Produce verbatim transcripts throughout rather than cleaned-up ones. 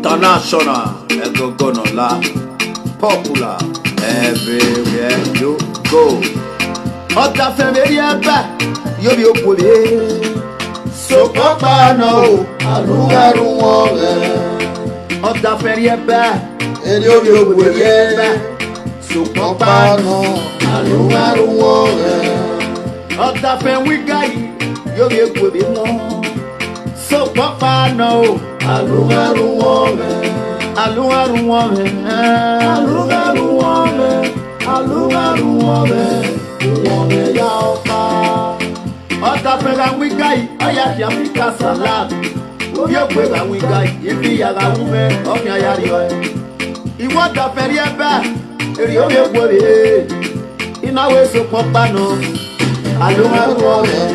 International, Egogonola, popular everywhere you go. Ọ̀tàfẹ̀mẹ̀rì ẹ̀bà, yóò bí okòó lé. Sopapa no, alugaru wọn rẹ̀. Ọ̀tàfẹ̀mẹ̀rì ẹ̀bà, èdè omi okòó lé. Sopapa no, alugaru wọn rẹ̀. Ọ̀tàfẹ̀mẹ̀rì gáyì, yóò bí okòó lé wọn. Sopapa no, alugaru wọn rẹ̀. Alugaru wọn rẹ̀. Alugaru wọn rẹ̀. Alugaru wọn rẹ̀. Wọn rẹ̀ ya ọ̀pá. Ọ̀tàfẹ̀mẹ̀rì gáyì, ọ̀yà kì í fi ká salad. Omi okòó lé gáyì, ibi yàrá wúmẹ́, ọ̀mí ayárí ọ̀. Ìwọ ọ̀tàfẹ̀mẹ̀rì ẹ̀bà, èrè omi okòó lé. Iná wo sopapa no, alugaru wọn rẹ̀.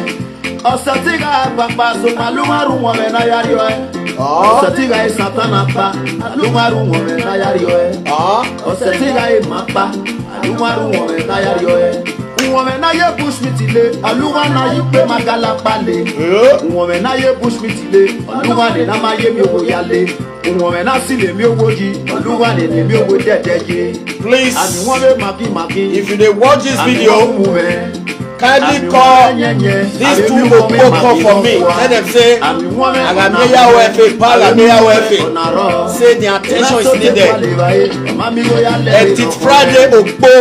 Ọ̀sẹ̀ tí ga pàpà sopapa alugaru wọn rẹ̀ náà yára yọ ẹ́. Ọ̀sẹ̀ tí ga Sátánà pa, alugaru wọn rẹ̀ náà yára yọ ẹ́. Ọ̀sẹ̀ tí ga ìmọ̀ pa, alugaru wọn rẹ̀ náà yára yọ ẹ́. Wọn rẹ̀ náà yẹ bush meat lé, alugaru náà yí pé magala pa lé. Wọn rẹ̀ náà yẹ bush meat lé, alugaru náà máa yé mi owó yá lé. Wọn rẹ̀ náà sì lè mi owó yí, alugaru lè mi owó dẹ́dẹ́ yé. Please, àmì wọn lè màkì màkì. If you dey watch this video, kindly call these two Okpo come for me. Tell them say, Agameyawo Efe, Pa Agameyawo Efe. Say the attention is needed. Edit Friday Okpo,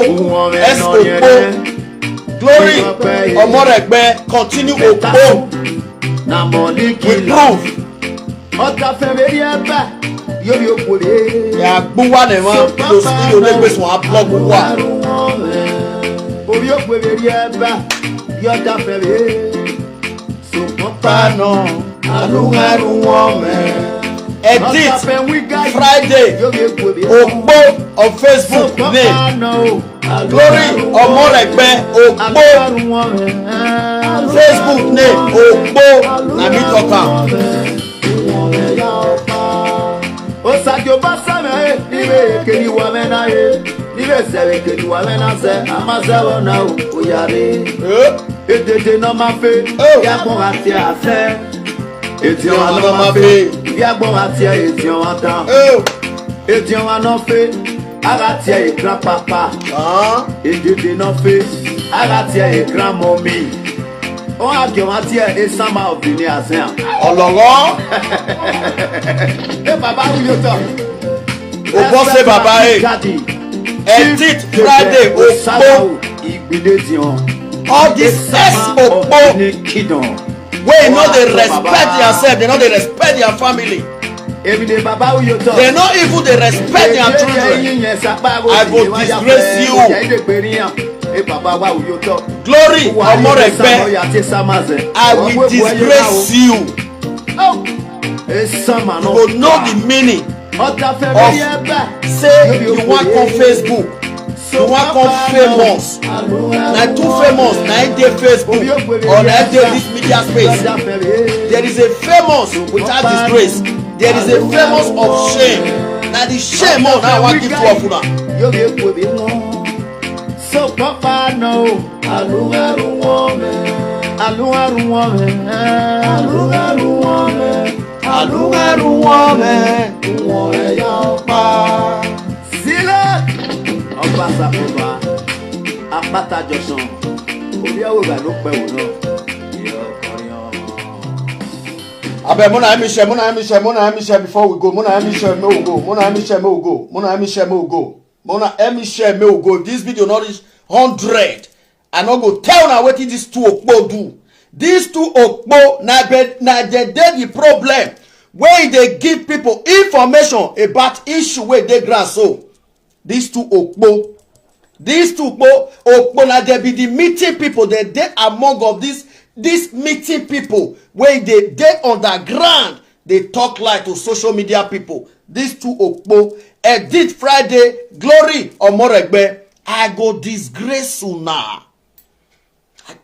S Okpo, Glory Omoregbe, continue Okpo with proof. Ọ̀tàfẹ̀mẹ̀rì ẹ̀bà, yóò bí okòó lé. Ya gbuwa ne ma, lo studio le gbe sun a blog wa. Omi okòó lé rí ẹ̀bà, yóò ọ̀tàfẹ̀mẹ̀rì. Sopapa no, alugaru wọn rẹ̀. Edit Friday Okpo on Facebook name. Glory Omoregbe Okpo. Facebook name Okpo. Na me talk am. Osadio basame, nibe kedi wamena e, nibe sebe kedi wamena se, amase wona o, oyare. Eh? Edede no ma fe, Oh. Yagbon ati ase. Eti wa no ma fe, Yagbon ati eti wa ta. Oh. Eti wa no fe, ara ti e grandpapa. Ah. Edede no fe, ara ti e grandmommy. O ake wa ti e sama obìnrin asen. Oloro. E baba who you talk? O boss say baba, eh. Edit Friday Okpo. Igbide dion. All this S Okpo. Kidon. Wey no dey respect theirself, they no dey respect their family. Every day baba who you talk? They no even dey respect their children. I go disgrace you. Hey, baba, why will you talk? Glory Omoregbe, I will disgrace you. Oh, hey, summer, no. You go know the meaning of say you wan come Facebook, you wan come famous. Na too famous na im dey Facebook or na im dey this media space. There is a famous without disgrace. There is a famous of shame. Na the shame more na I wan give to of una. Sopapa no, alugaru wọn rẹ̀. Alugaru wọn rẹ̀. Alugaru wọn rẹ̀. Alugaru wọn rẹ̀. Wọn rẹ̀ ya ọ̀pá. Sílẹ̀. Ọba Sakoba, Apata Junction, orí ẹ̀wò ìgbà ló pẹ́ wò náà. Ìyá ọkùnrin ọmọ. Abeg, mona emi share, mona emi share, mona emi share before we go, mona emi share make we go, mona emi share make we go, mona emi share make we go, mona emi share make we go. If this video no reach hundred, I no go tell una wetin these two Okpo do. These two Okpo na be, na dem dey the problem wey dey give people information about issue wey dey ground so. These two Okpo, these two Okpo, Okpo na dem be the meeting people. Dem dey among of this, this meeting people wey dey dey underground dey talk lie to social media people. These two Okpo, Edith Friday, Glory Omoregbe, I go disgrace una.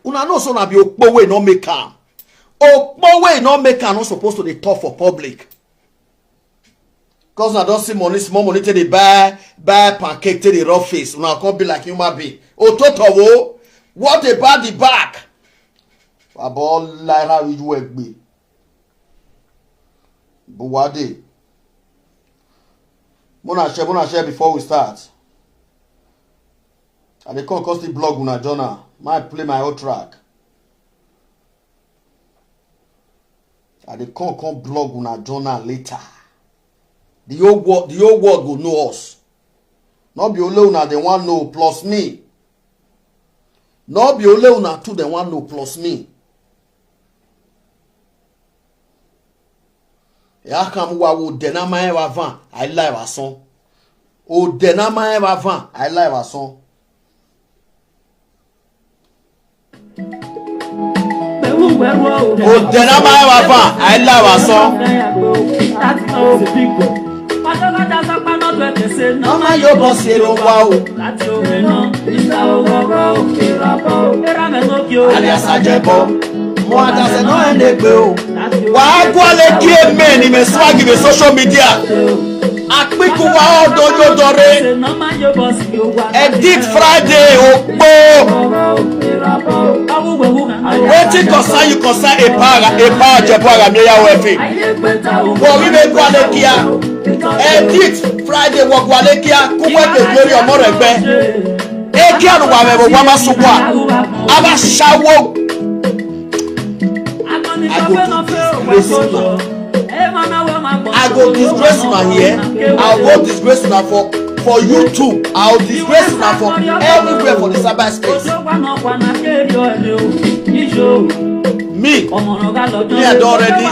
Una know say una be Okpo wey no make am. Okpo wey no make am no suppose to dey talk for public. Cause una don see money, small money take dey buy, buy pancake, take dey rub face. Una come be like human being. Ototowo, what about the back? Abo lára ìlú ẹgbẹ́. Buwade. Mona share, Mona share before we start. I dey come, come still blog una journal. My play my own track. I dey come, come blog una journal later. The whole world, the whole world go know us. No be only una dey wan know plus me. No be only una two dey wan know plus me. Eya kam wa wo dena ma ewa van, I live a song. O dena ma ewa van, I live a song. O dena ma ewa van, I live a song. Mama yo boss ero wa o. Alias Ajebo. Mo adase no ende gbe o. Wa gwale ki amen ni me swag be social media. Akpiku wa odo yo dore. Edit Friday o po. Wetin concern you concern a power, a power je power mi ya wefi. Wo wi be gwale kia. Edit Friday wo gwale kia. Kuwe de glory omo regbe. Eke anu wa me bo wa ma sugwa. Aba shawo. I go do disgrace una. I go disgrace una here. I go disgrace una for for YouTube. I go disgrace una for everywhere for the cyber space. Me, me I don already,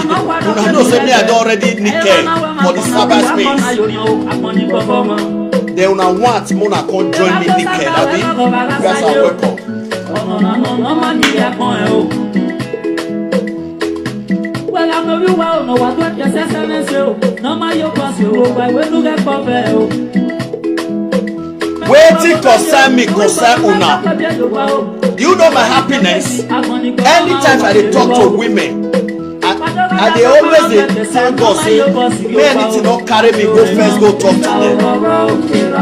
una know say me I don already naked for the cyber space. Then una want, una come join me naked, abi? You guys are welcome. Wetin concern me concern una. Do you know my happiness? Anytime I dey talk to women, I, I dey always dey thank God say may anything no carry me go first go talk to them.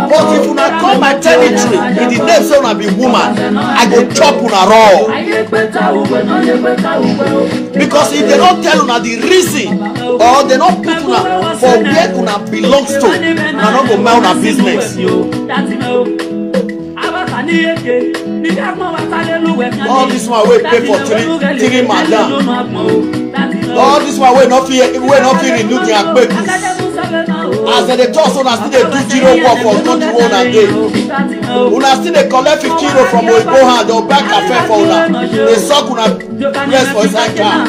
But if una come my territory in the name say una be woman, I go chop una raw. Because if they no tell una the reason or they no put una for where una belongs to, una no go mind una business. All this one wey pay for three three madam, all this one wey no fit wey no fit renew their kpeku. As dem dey talk so, una still dey do zero work for country wey una dey. Una still dey collect fifteen euro from oyibo hand or buy cafe for una, dey suck una breast for inside car.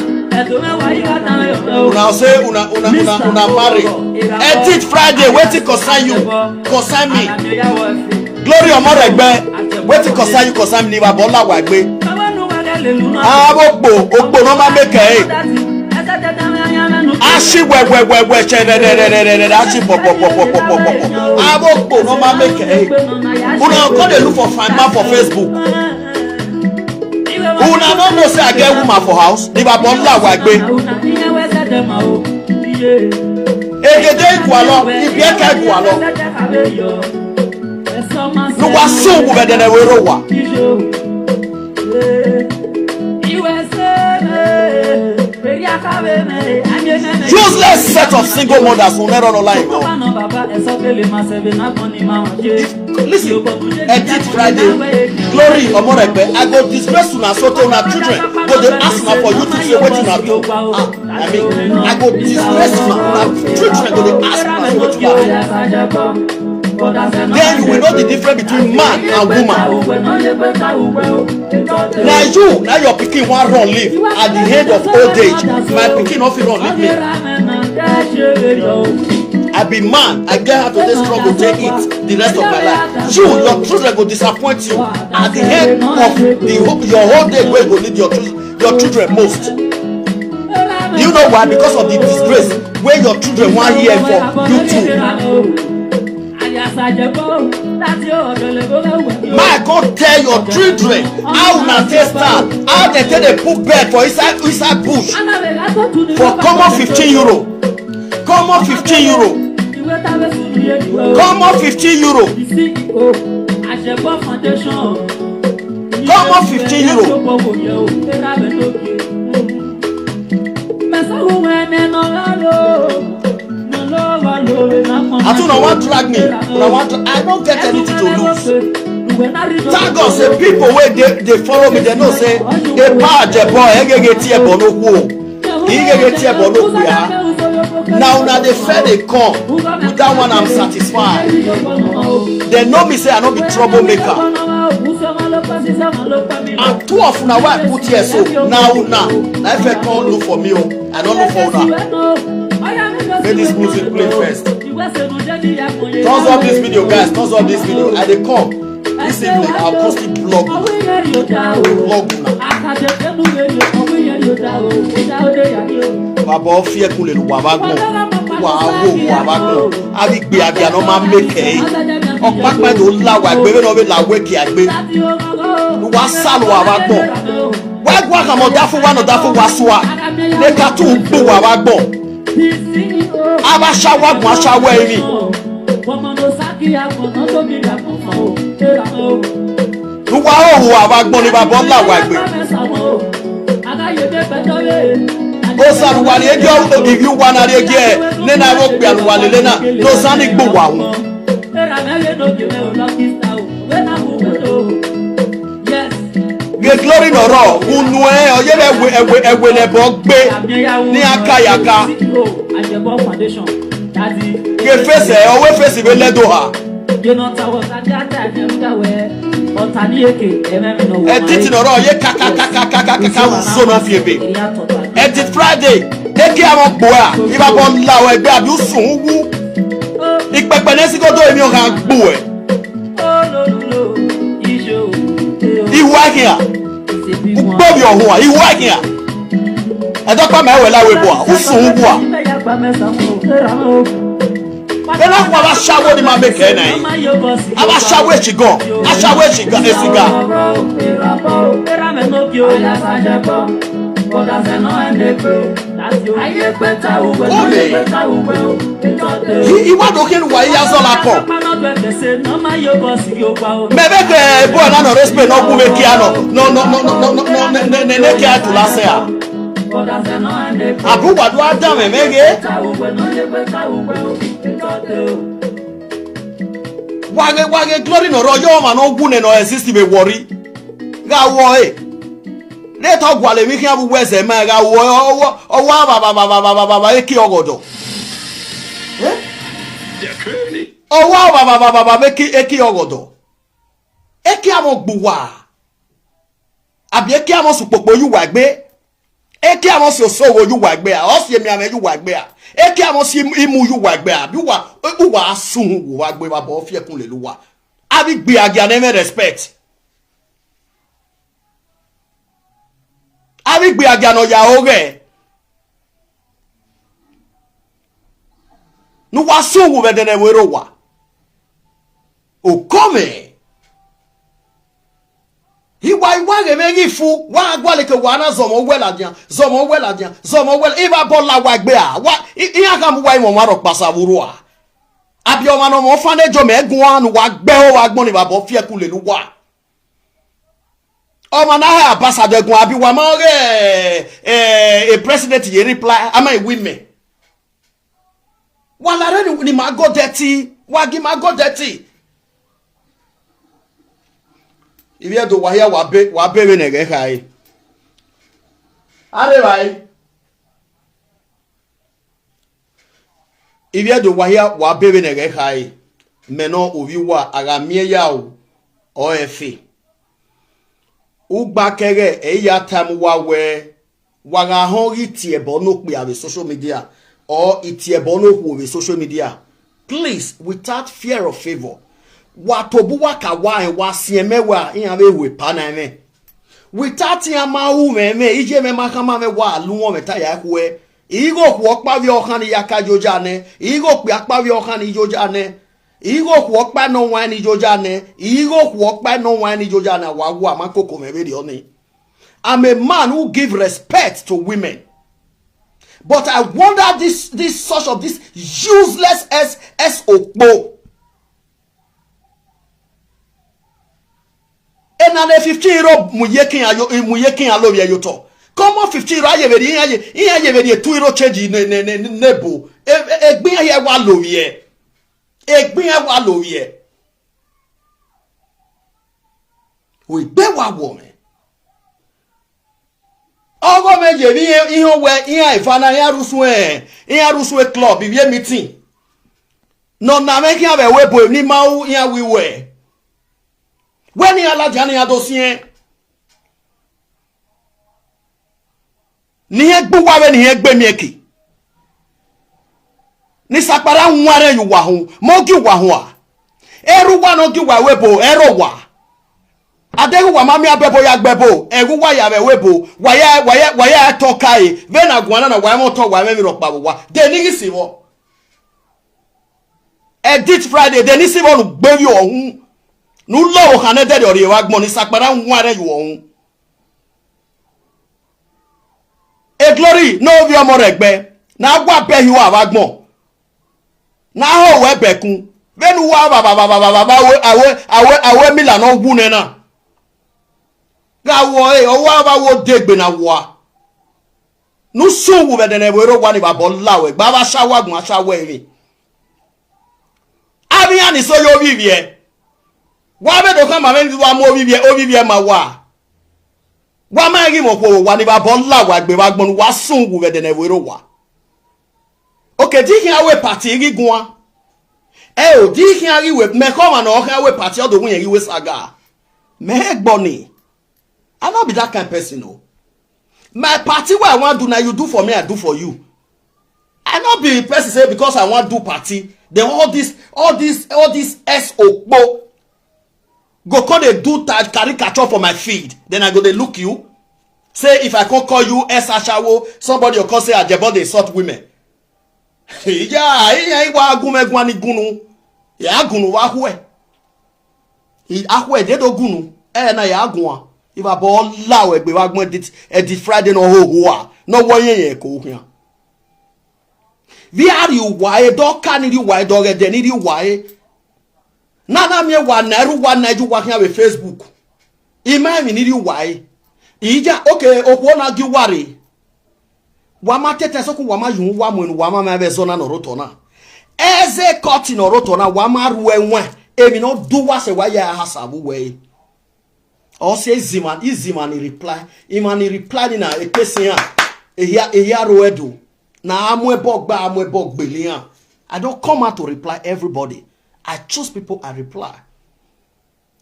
Una say una una una una marry. Edit Friday, wetin concern you concern me. Glory Omoregbe, wetin concern you concern me ni baba Olawagbe. Abo po, opo no ma make e. Ashi we we we we che re re re re re re ashi po po po po po po po po. Abo po no ma make e. Una come dey look for fine man for Facebook. Una no know say I get woman for house. Ni baba Olawagbe. Egede igualo, ibieke igualo. Nuwa sungu bedene wero wa. Useless set of single mothers who never online. Listen, Edit Friday, Glory Omoregbe, I go disgrace una so tey una children go dey ask una for YouTube say wetin una do. Ah, I mean, I go disgrace una. Una children go dey ask una say wetin una do. Then you will know the difference between man and woman. Na you, na your pikin wan run live at the end of old age. My pikin no fit run live me. I be man, I get how to take struggle, take it the rest of my life. You, your children go disappoint you at the end of the whole, your whole day wey go need your children, your children most. Do you know why? Because of the disgrace wey your children wan hear for YouTube. Ma go tell your children how una take stand, how dem take dey put bed for inside inside bush for common fifteen euro. Common fifteen euro. Common fifteen euro. Common fifteen euro. Ati una wan drag me, una wan dra- I no get anything to lose. Thank God say people wey dey dey follow me, dem know say epa ajebo egege ti ebo no ku o. Egege ti ebo no ku ya. Na una dey fair dey come. With that one, I'm satisfied. Dem know me say I no be troublemaker. And two of una wey I put here so, na una na if I come look for me o. I no look for una. Make this music play first. Thumbs up this video, guys. Thumbs up this video. I dey come. This evening, I'll post it blog. Blog una. Baba ofie kule lu wa ba gbon. Wa wo wa ba gbon. Abi gbe abi ano ma make e. Okpakpa do la wa gbe no be la weke agbe. Wa sa lu wa ba gbon. Wa gwa ka mo da fun wa no da fun wa suwa. Ne ka tu gbo wa ba gbon. Aba sha wa gbon, sha wa emi. Wa o wa ba gbon ni baba ńlá wa gbe. O sa lu wa ni ejo o give you one na eje. Ne na ro pe alu wa lele na. No sa ni gbo wa hu. Ge glory no ro unu e oye le ewe ewe ewe le bo gbe ni aka ya ka. Ge face e owe face be le do ha. Edit no ro ye ka ka ka ka ka ka ka ka so no fi ebe. Edit Friday. Eke awon gbo a. Iba bo la o egbe abi usun wu. Ipepe ne si ko do emi o kan gbo e. Iwa kia. Ugbo bi ohun a. Iwa kia. Edo pa me we la we bo a. Usun wu a. Bela kwa ba shawo ni ma make na yi. Aba shawo e shigan. A shawo e shigan. E siga. Ole. Iwa do ken wa ya zo la ko. Mebe ke bo na no respect no ku me kia no. No no no no no no no ne ne ne ne kia tu la se a. Abu wa do adam me mege. Wage wage glory no ro yo ma no gu ne no exist be worry. Ga wo e. Let ogwale mi kia bu weze ma ga wo owo owo ba ba ba ba ba ba ba eki ogodo. Eh? Owo ba ba ba ba ba eki eki ogodo. Eki amo gbuwa. Abi eki amo su popo yu wa gbe. Eki amo si osowo yu wa gbe a. O si emi ame yu wa gbe a. Eki amo si imu yu wa gbe a. Bi wa u wa asun wu wa gbe wa bo fi ekun le lu wa. Abi gbe agia na me respect. Abi gbe agia no ya oge. Nu wa sun wu bedene wero wa. O come. Iwa iwa ge me gi fu wa gwa le ke wa na zomo wela dia zomo wela dia zomo wela iba bola wa gbe a wa i i aka mu wa imo wa ro pasa wuru a. Abi o ma no mo fa ne jo me gun anu wa gbe o wa gbon ni baba o fi eku le lu wa. O ma na ha ambassador gun abi wa ma o re eh, a president ye reply ama e wi me. Wa la re ni ni ma go dirty wa gi ma go dirty. Ibi edo wa hia wa be wa be we ne ge kai. Are bai. Ibi edo wa hia wa be we ne ge kai. Me no ovi wa aga mie ya o. O efe. Ugba kege e ya time wa we. Wa ga hon ri tie bo no pe ave social media. Or itie bo no hu ave social media. Please, without fear of favor. Wa to bu wa ka wa en wa si en me wa in ave hu e pa na me. Without in ama hu me me ije me ma ka ma me wa lu won me ta ya hu e. Igo ku okpa vi okan ni ya ka joja ne. Igo pe akpa vi okan ni joja ne. Igo ku okpa no wa ni joja ne. Igo ku okpa no wa ni joja na wa gu ama koko me be di oni. I'm a man who give respect to women. But I wonder this this such of this useless S S Okpo. Ena ne fifteen euro mu ye kin ayo mu ye kin alo ye yo to. Come on fifteen euro aye veri aye aye veri two euro change ne ne ne ne bo. E e gbin aye wa lo ye. Egbin e wa lo ye. We gbe wa wo me. Ogo me ye mi ihe we ihe ifana ihe rusu e, ihe rusu e club, iye meeting. No na me ki ave we bo ni ma u ihe wi we. We ni ala jani adosie. Ni he gbu wa we ni he gbe mi eki. Ni sakpara nware yu wa hu, mo gi wa hu a. Eru wa no gi wa we bo, ero wa. Adegu wa mami abebo ya gbebo, egu wa ya we we bo, wa ya, wa ya, wa ya to kai, ve na guana na wa mo to wa me mi ro pa wa. De ni gi si wo. Edit Friday, de ni si wo nu gbe yu ohun. Nu lo wo kan de de ori wa gbon ni sakpara nware yu ohun. E Glory, no vi omo regbe. Na gwa be yu wa gbon. Na ho we bekun. Ve nu wa ba ba ba ba ba ba we awe awe awe mi la no wu ne na. Ga wo e o wa ba wo degbe na wa. Nu sun wu be de ne we ro wa ni ba bo la we. Gba ba sha wa gun sha we mi. Abi ani so yo vivie. Wa be do kan ma me wa mo vivie o vivie ma wa. Wa ma gi mo ko wa ni ba bo la wa gbe wa gbon wa sun wu be de ne we ro wa. Okay, di hin awe party gi gun. E o di hin awe me ko ma no hin awe party o do gun yen gi we saga. Me he gbo ni. I no be that kind person o. My party wey I wan do na you do for me, I do for you. I no be person say because I wan do party, then all this all this all this S okpo go come dey do ta- caricature for my feed, then I go dey look you. Say if I come call you S ashawo, somebody go come say Ajebo dey insult women. Iya iya iwa agume gwani gunu. Ya gunu wa hwe. I ahwe de do gunu. E na ya gun. Iva bo la we gbe wa gbon edit edit Friday no ho ho a. No wo yen yen ko hian. Vi ari uwa e do ka ni ri uwa e do ge de ni ri uwa e. Na na mi e wa na ru wa na ju wa hian we Facebook. Ima mi ni ri uwa e. Ija okay okwo na gi ware. Wa ma tete so ku wa ma yun wa mu enu wa ma ma be so na no roto na. Eze koti no roto na wa ma ru enwe. Emi no du wa se wa ya ha sa bu we. O se izi man izi man ni reply. Iman ni reply ni na ekpesi ya. Ehia ehia ro edu. Na amu ebo gba amu ebo gbele ya. I don't come out to reply everybody. I choose people I reply.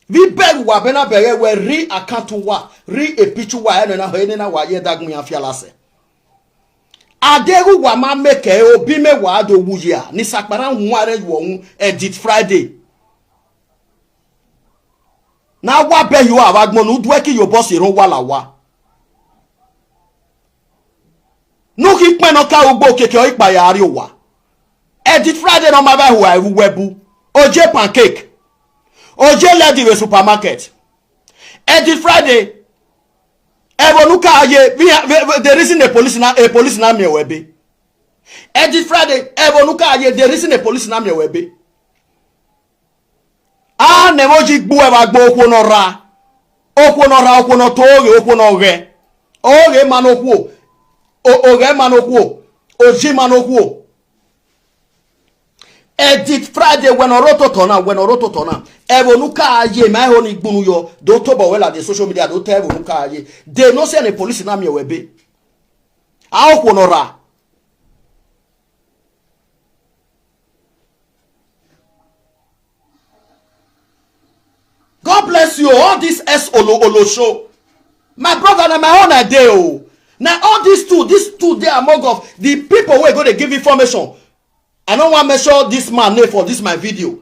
Vi beg wa bena bere we ri account wa ri a picture wa ene na ho ene na wa ye dagun ya fiala se. Adegu wa ma meke obi me wa do wuye a ni sakpara nware yo ohun edit Friday. Na wa be yo awa gbon nu dwe ki yo boss ero wa la wa. Nu ki pe no ka ugbo keke o ipa ya ari wa. Edit Friday no ma ba hu a ewu webu. Oje pancake. Oje lady we supermarket. Edit Friday. Ebo nu ka ye vi- vi- vi- the reason the police na a police na me webe. Edit Friday. Ebo nu ka ye the reason the police na me webe. A ne mo ji gbu e ba gbo okwo no ra. Okwo no ra okwo no to oge okwo no oge. Oge ma no kwo. O oge ma no kwo. Oji ma no kwo. Edit Friday when oro to tona when oro to tona. Ebo nu ka ye ma ho ni gbunu yo do to bo we la the social media do te ebo nu ka ye. They no say the police na me webe. A okwo no ra. God bless you. All this S Olo Olo show. My brother, na my own I dey o. Na all these two, these two dey among of the people wey go dey give information. I no wan mention this man name for this my video.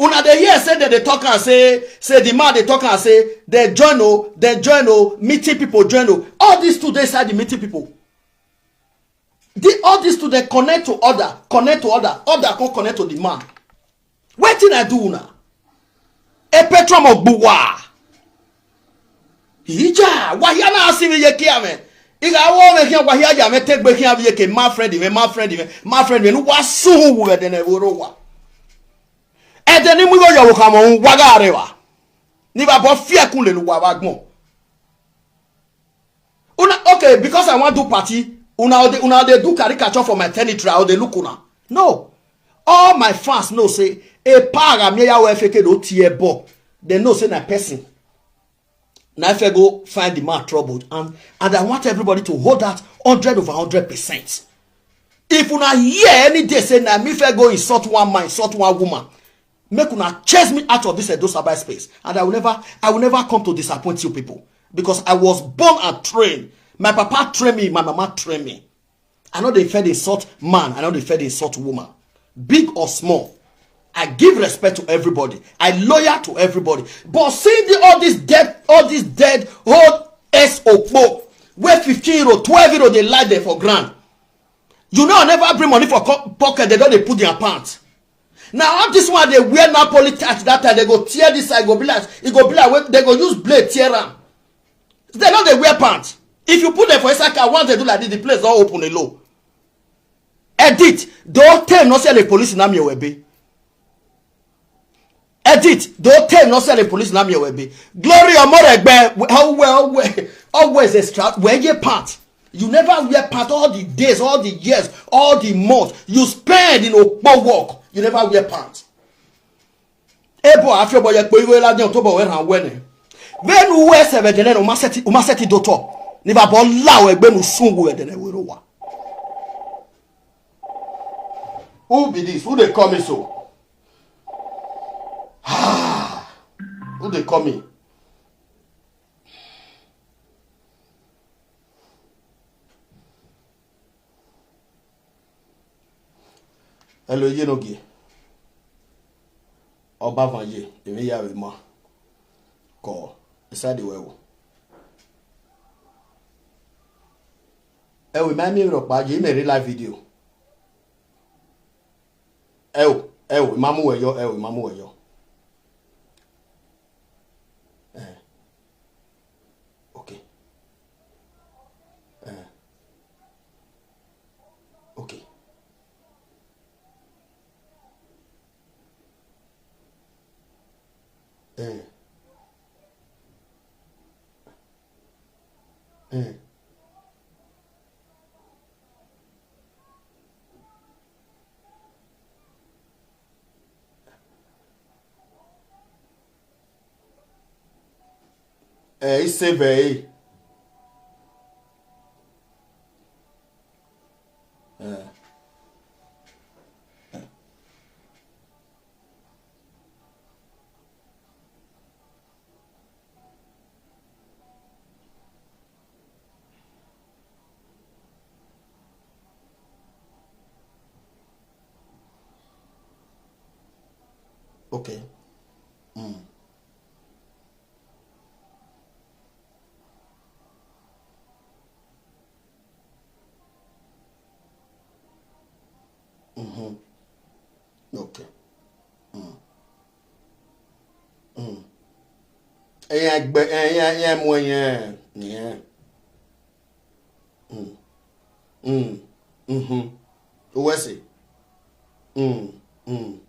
Una dey hear say dem dey talk am say say the man dey talk am say dem join o, dem join o, meeting people join o. All these two dey inside the meeting people. The, all these two dey connect to other, connect to other, other come connect to the man. Wetin I do una? A patron of Buwa. Ija, wahia na asi mi ye kia me. Iga wo me kia wahia ya me take back kia ye ke my friend me, my friend me, my friend me. Nu wa su wu we de ne wo ro wa. E de ni mu yo yo wo ka mo wa ga re wa. Ni ba bo fie kun le lu wa ba gbon. Una okay because I wan do party. Una dey una dey do caricature for my territory. I dey look una. No. All my fans know say a para me ya we fake do tie bo. They know say na person. Na if I go find the man troubled, and and I want everybody to hold that hundred over hundred percent. If una hear any day say na me if I go insult one man, insult one woman, make una chase me out of this Edo Sabai space, and I will never, I will never come to disappoint you people, because I was born and trained. My papa trained me, my mama trained me. I know they fed insult man, I know they fed insult woman, big or small. I give respect to everybody. I loyal to everybody. But seeing the, all this dead, all this dead old S Okpo, where fifteen euro, twelve euro, they lie there for ground. You know, I never bring money for co- pocket. They don't they put their pants. Now all this one they wear Napoli touch that time. They go tear this side. Go be like it go be like when they go use blade tear am. They know they wear pants. If you put them for inside car, once they do like this, the place don't open a low. Edit. Don't tell no sell a police in Amio Webe. Edit. Don't tell no sell a police in Amio Webe. Glory Omoregbe. How well, always extra. Where you pants? You never wear pants all the days, all the years, all the months you spend in Okpo work. You never wear pants. Ebo afio boye po iwe la ni otobo we ran wene. Venu we se vedene no maseti umaseti doto. Ni babo la we gbenu sun we dene we ro wa. Who be this? Who they call me so? Ah, who they call me? Hello, you know, Oba Vanye, emi ya we ma ko inside the well. Ewe ma mi ro pa je me re live video. Ewe, ewe ma mu we yo, ewe ma mu we yo. Eh. Okay. Eh. Okay. Eh. Eh. Eh, e save e. Eh. Okay. Mm. Mm-hmm. Okay. Mm. Mm. Ẹ̀yin ẹgbẹ́, ẹ̀yin, ẹ̀yin ẹ̀mú ẹ̀yin ẹ̀ nìyẹn. Mm. Mm. Mm-hmm. Owó ẹ̀sìn. Mm. Mm.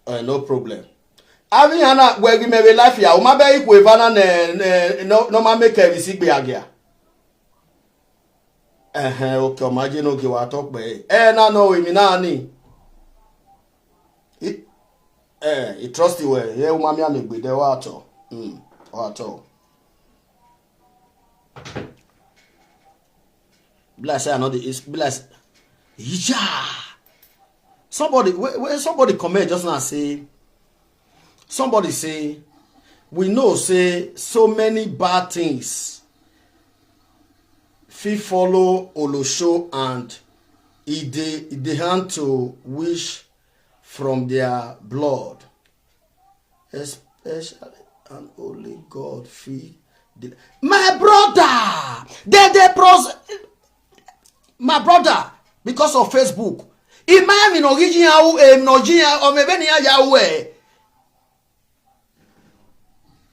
Eh, no problem. Avi hana wegi mebe life ya. Uma be ikwe vana ne, ne, no, no ma make every sigbe agia. Eh, eh, okay, imagine okay, wa talk be. Eh, na no, we mi na ni. I, eh, I trust you well. Yeah, uma mi amegbe de wa to. Mm, wa to. Bless, I know the is bless. Yeah. Somebody, wait, wait, somebody comment just now say, somebody say, we know say so many bad things fit follow Olosho and e dey, e dey hand to wish from their blood. Especially and only God fit. Del- My brother, they they pros. My brother, because of Facebook, imagine no gijin awu em no jin o me beni ya yawu e.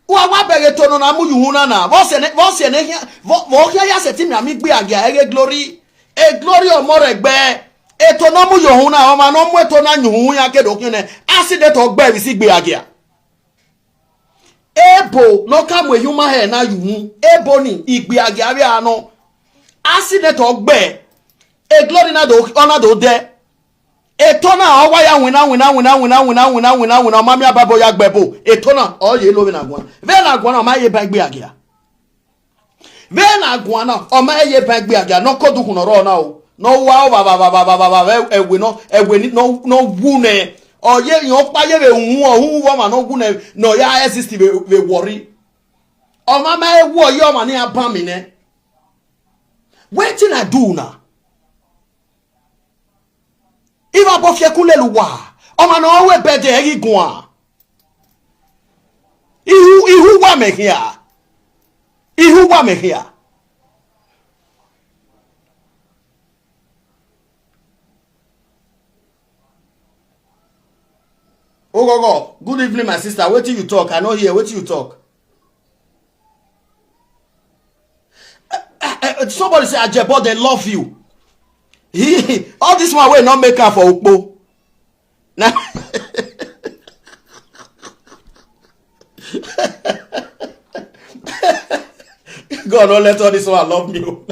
Wa wa bege tono na mu yuhuna na. Vo se ne vo se ne hia vo vo hia ya se ti mi ami gbe agia ege glory. E glory omo re gbe. Eto no mu yohuna o ma no mu eto na nyuhun ya kedo kine. Asi de to gbe bi si gbe agia. Ebo no ka mu human hair na yuhun. Ebo ni igbe agia bi ano. Asi de to gbe. E glory na do ona do de. Etona, owa ya wina, wina, wina, wina, wina, wina, wina, wina, omami ababo ya gbebo. Etona, oye lo wina gwana. Vena gwana, oma ye bagbe agia. Vena gwana, oma ye bagbe agia. No kodu kuno ro na o. No wa o, va, va, va, ewe no, ewe ni, no, no wune. Oye, yo pa ye ve un o, hu wo ma no wune. No ya exist ve, ve worry. Oma ma e wo yo ma ni abami ne. Wetin I do na? Iva bo fie kule luwa. Oma no we bede egi gwan. Ihu, ihu wa me here. Ihu wa me here. Ogogo, good evening, my sister. Wetin you talk? I no hear. Wetin you talk? Eh, eh, eh, somebody say, "Ajebo, they love you." He, all this one wey no make am for Okpo. Na God no let all this one love me o.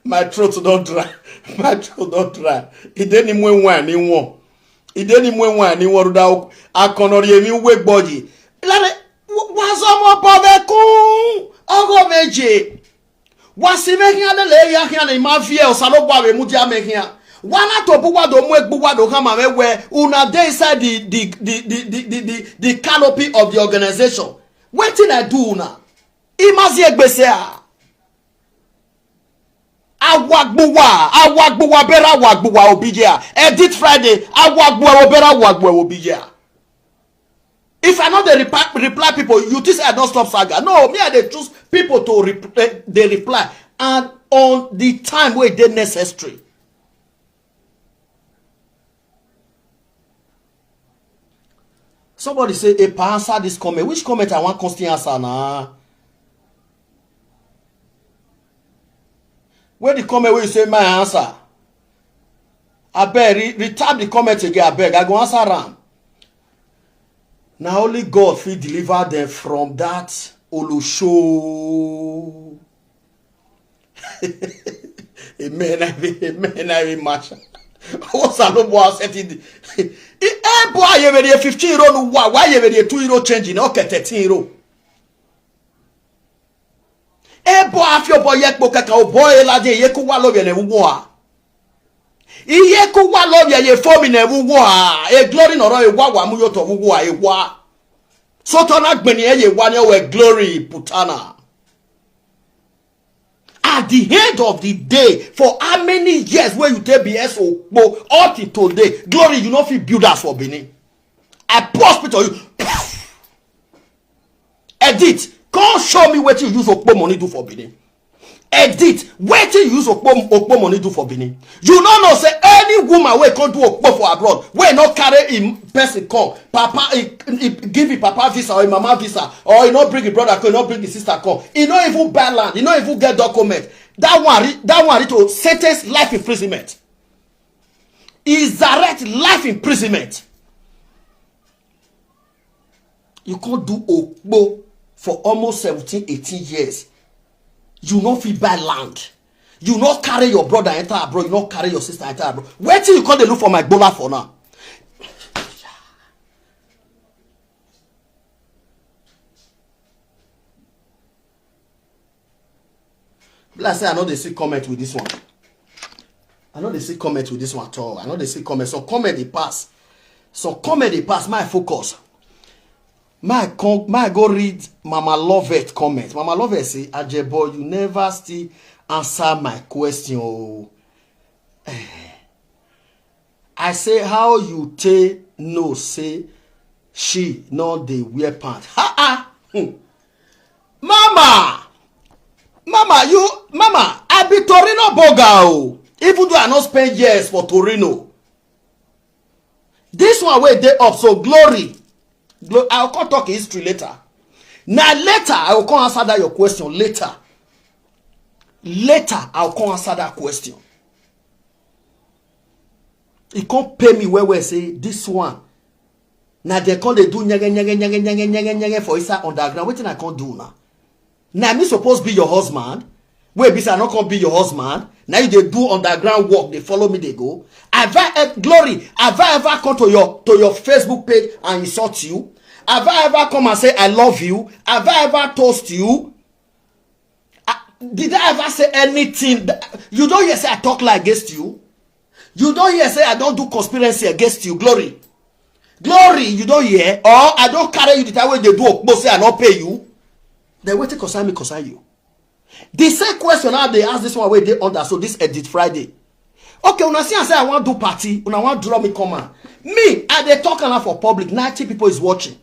My throat don dry. My throat don dry. E dey ni mwe wine ni won. E dey ni mwe wine ni won ruda. Akono ri emi we gboji. Lare, wa zomo bove kun. Ogo meje. Wa si me hia le le ya hia ni ma vie o sa lo gba we mu dia me hia. Wa na to bu wa do mu egbu wa do kama me we. Una dey inside the, the, the, the, the, the, the, the canopy of the organization. Wetin I do una? Imazi egbese a. Awagbuwa, awagbuwa, bera awagbuwa obije a. Edit Friday, awagbuwa, bera awagbuwa obije a. If I no dey reply, reply people, you think say I don stop saga? No, me I dey choose people to rep-, eh, dey reply, and on the time wey dey necessary. Somebody say, "Epa, answer this comment." Which comment I wan constantly answer na? Where the comment where you say my answer? Abeg, re-, retap the comment again, abeg. I go answer am. Na only God fit deliver them from that olosho. Amen. I be, amen. I be masha. What's a no boy set it? Eh, boy, you very fifteen euro no wa. Why you very two euro change in? Okay, thirteen euro. Eh, boy, afio boy, yek boy, kaka, oh, boy, la de, yeku wa lo, yene, uwa. Iye ku wa lo ye ye fo mi ne wu wa. E glory no ro e wa wa mu yo to wu wa e wa. So to na gbe ni e ye wa ni o e glory putana. At the end of the day, for how many years wey you take be S O P O up till today, glory you no fit build house for Benin. I pour spit on you. Edit, come show me wetin you use Okpo money do for Benin. Edit, wetin you use Okpo, Okpo money do for Benin. You no know say any woman wey come do Okpo for abroad, wey no carry him person come, papa, he, he give him papa visa or him mama visa, or he no bring him brother come, he no bring him sister come, he no even buy land, he no even get document. That one, re-, that one need to sentence life imprisonment. Is direct life imprisonment. You can't do Okpo for almost seventeen, eighteen years. You no fit buy land. You no carry your brother enter abroad. You no carry your sister enter abroad. Where till you come dey look for my gbola for now? Be like say I no dey see comment with this one. I no dey see comment with this one at all. I no dey see comment. Some comment dey pass. Some comment dey pass. My focus. My con-, my go read Mama Lovett comment. Mama Lovett say, "Ajebo, you never still answer my question." Oh. Eh. I say, "How you take know say she no dey wear pants?" Ha ah! Hmm. Mama! Mama, you, Mama, I be Torino boga o. Even though I no spend years for Torino. This one wey dey up so, glory. Glo-, I go come talk history later. Na later, I go come answer that your question later. Later, I go come answer that question. E come pay me well well say this one. Na dem come dey do nyege, nyege, nyege, nyege, nyege, nyege for inside underground. Wetin I come do now? Na me suppose be your husband? Wey be say I no come be your husband? Na you dey do underground work, dey follow me dey go. Have I ev- Glory, have I ever come to your to your Facebook page and insult you? Have I ever come and say I love you? Have I ever toast you? Ah, did I ever say anything? Th- You don't hear say I talk lie against you? You don't hear say I don't do conspiracy against you? Glory, Glory, you don't hear? Or I don't carry you the time wey dey do okpo say I no pay you? Then wetin concern me concern you? The same question I dey ask this one wey dey under, so this Edit Friday. Okay, una see am say I wan do party, una wan draw me come out. Me, I dey talk am for public, ninety people is watching.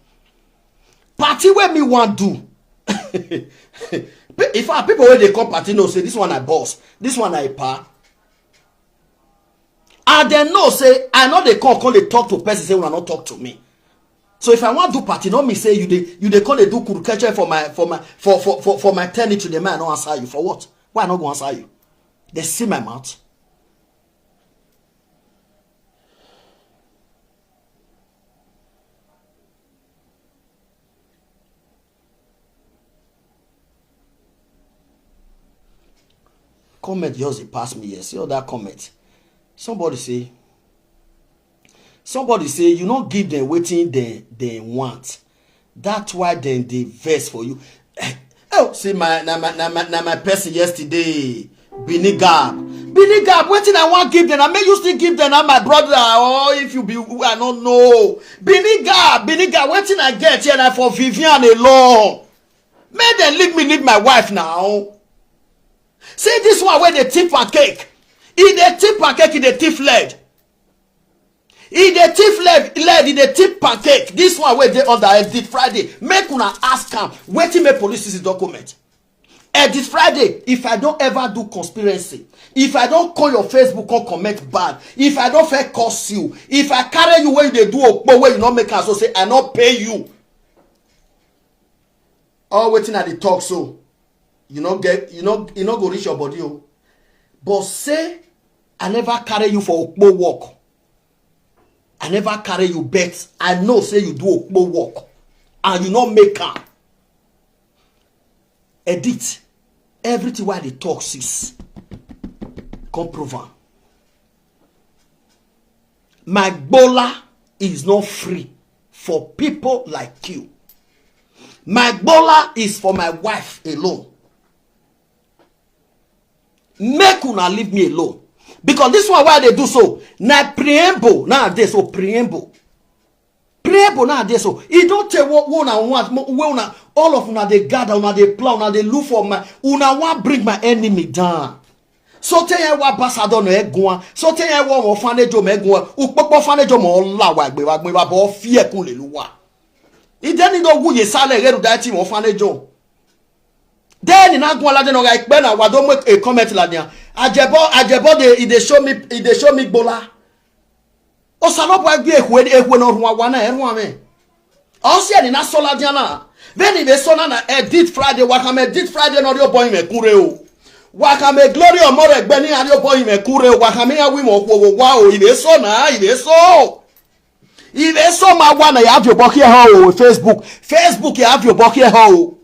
Party wey me wan do. Pe- in fact, people wey dey come party know say this one na boss, this one na a pa. And dem know say I no dey come come dey talk to person say una no talk to me. So if I wan do party, no mean say you dey you dey come dey do kurukeche for my for my for for for, for my territory. Dem I no answer you for what? Why I no go answer you? They see my mouth. Comment just dey pass me here. See all that comment. Somebody say, somebody say you no give them wetin they they want. That's why dem dey vex for you. Oh, see my na my na my na my person yesterday. Bini Gab. Bini Gab, wetin I wan give them? I make you still give them na my brother. Or if you be who I no know. Bini Gab, Bini Gab, wetin I get here na for Vivian alone. Make dem leave me leave my wife now. See this one wey dey thief pancake. E dey thief pancake, e dey thief lead. E dey thief lead, lead, e dey thief pancake. This one wey dey under Edit Friday. Make una ask am wetin make police seize document. Edit Friday, if I don ever do conspiracy, if I don call your Facebook come comment bad, if I don fair curse you, if I carry you wey you dey do okpo wey you no make am so say I no pay you. All wetin I dey talk so, you no get you no you no go reach your body o. But say I never carry you for okpo work. I never carry you, but I know say you do okpo work and you no make am. Edit everything wey I dey talk since. Come prove am. My gbola is not free for people like you. My gbola is for my wife alone. Make una leave me alone. Because this one wey I dey do so, na preamble nowadays, so preamble. Preamble nowadays, so e don tey wey wey una want, mo- wey una all of una dey gather, una dey plan, una dey look for my, una wan bring my enemy down. So tey yẹn wá ambassador na ẹ̀gùn wa, so tey yẹn wá ọmọ fanejo mọ ẹ̀gùn wa, òpópó fanejo mọ ọlá wa gbé wa gbé wa bọ́ fí ẹ̀kún lè lu wa. Ìdẹ́ni ló wúye sálẹ̀ rẹ́rù dá tí wọ́n fanejo. Then na gun alade no ga ikpe na wado make a comment la dia. Ajebo ajebo dey e dey show me e dey show me gbola. O salo bo agbe ehwe ehwe no ruwa wa na erun ame. O si eni na so la dia na. Then e be so na na Edit Friday wa ka me Edit Friday no ri obo ime kure o. Wa ka me Glory Omore gbe ni ari obo ime kure o. Wa ka me ya wi mo wo wa o e be so na e be so. E be so ma wa na ya vi obo here ho o Facebook. Facebook ya vi obo here ho o.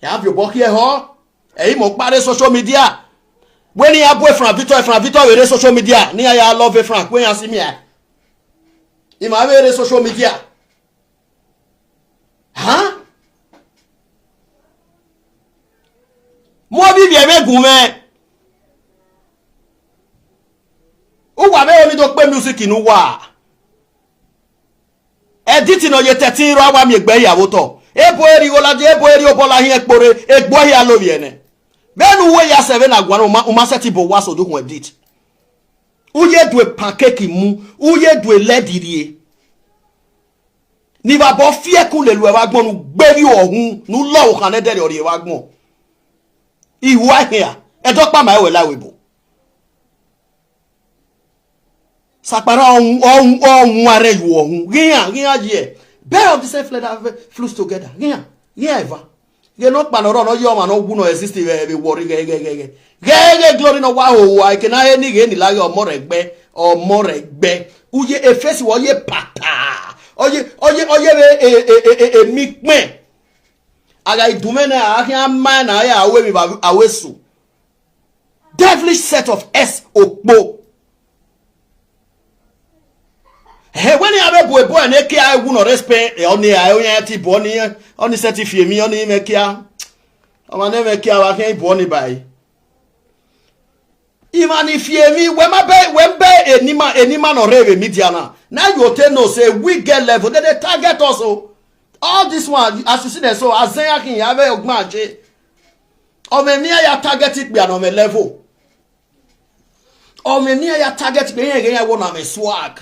Ya vi obo here ho. Eyi mo pare social media. When ya boy from Victor from Victor we social media. Ni ya love Frank when ya see me. I ma we social media. Huh? Mo bi bi ebe gun me. Uwa be oni do pe music inu wa. Edit no ye thirteen ro awa mi egbe iyawo to. Ebo eri ola de ebo eri obola hin ekpore egbo ya lo bi ene. Benu we ya seven agwa no ma uma seti bo wa so do kun edit. Uye dwe pancake mu, uye dwe ledirie. Ni babo fie kun le lu e wa gbon nu gberi ohun nu lo o kan edere ori e wa gbon. Iwa here. Edo pa ma ewe la we bo. Sakpara ohun ohun ohun are yu ohun giyan giyan ye. Bear of the same feather flows together giyan giyan eva. Ye no pa no ro no yo ma no wu no exist we we worry ge ge ge ge ge ge Glory no wa o wa ke na e ni ge ni la yo mo re gbe o mo re gbe uye e face wo ye pata oye oye oye we e e e e e mi pin. Aga idume na ahia mai na ya awe mi ba awe su. Devilish set of S okpo. He, when you have a boy, boy, and they care, I will not respect, eh, on the, I only have to, on the, on the set if you, me, on the, make ya. I'm an, make ya, I can't, born by. Even if you, me, when my bed, when bed, any man, any man or rave, me, Diana. Now you tell no, say, we get level, then they target us, oh. All this one, as you see them, so, as they are, I have a man, Jay. Or me, me, I target it, be on my level. Or me, me, I target, be, I want, I'm a swag.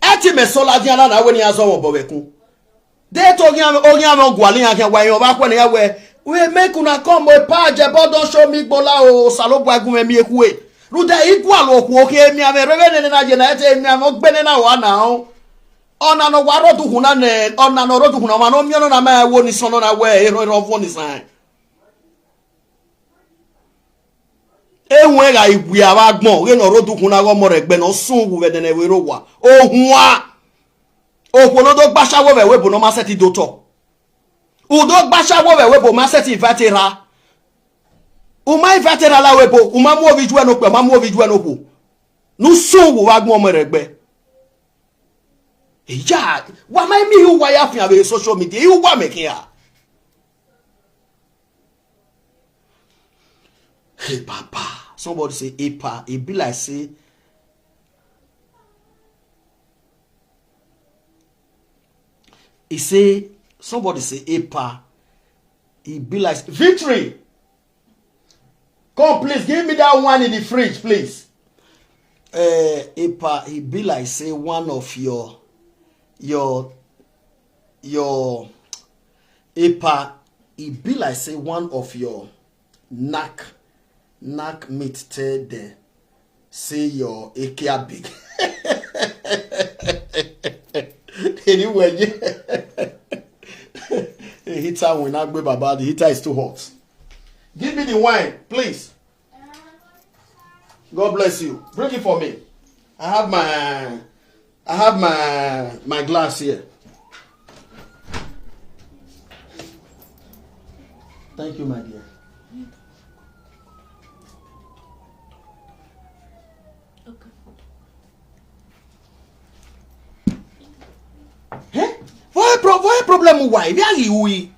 Eti me sola di ala na we ni azo won bo we kun. De to ogi ame, ogi ame ogwali yan ke wa yan ba ko ni ya we. We make una come, o pa je bo don show me gbola o, salo gwa gun me mi eku e. Ru de igwa lo ku o ke mi ame rere ne na je na ete mi ame ogbe ne na wa na o. Ona no wa rodu hun na ne, ona no rodu hun na ma no mi ona na ma wo ni sono na we ero ero vo ni san. Enwe ga igwe abagbon, ghe no rodu kun na go more gbe no sun wu vede ne we ro wa. Ohun a. Okwo no do gbasha wo ve we bo no ma set do to. U do gbasha wo ve we bo ma set invite ra. U ma invite ra la we bo, u ma mu ovi ju e no pe, ma mu ovi ju e no ku. Nu sun wu wa gbon more gbe. Eya, wa ma mi hu wa ya fi ave social media, hu wa me kia. Hey, Papa. Somebody say, Epa. E be like say, he say, somebody say, Epa. E be like victory. Come, please give me that one in the fridge, please. Uh, Epa, e be like say one of your, your, your, Epa, e be like say one of your knack, knack meat tell them say your akia big. Anyway, yeah. The heater will not go, Baba. The heater is too hot. Give me the wine, please. God bless you. Bring it for me. I have my, I have my, my glass here. Thank you, my dear. Okay. Eh? What pro-, what problem? Why? Where are you?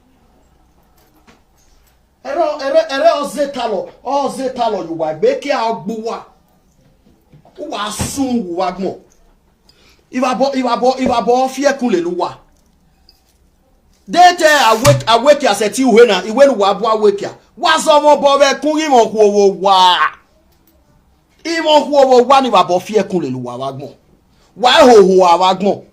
Ere, ere, ere, oze talo, oze talo, you wa gbeke a ogbuwa. Uwa sun, uwa gbon. Iwa bo, iwa bo, iwa bo fie kun le luwa. They tell awake, awake ya se ti uhe na, iwe nu wa bo awake ya. Wa so mo bo be kun imo ku owo wa. Imo ku owo wa ni wa bo fie kun le luwa wa gbon. Wa ho ho wa gbon.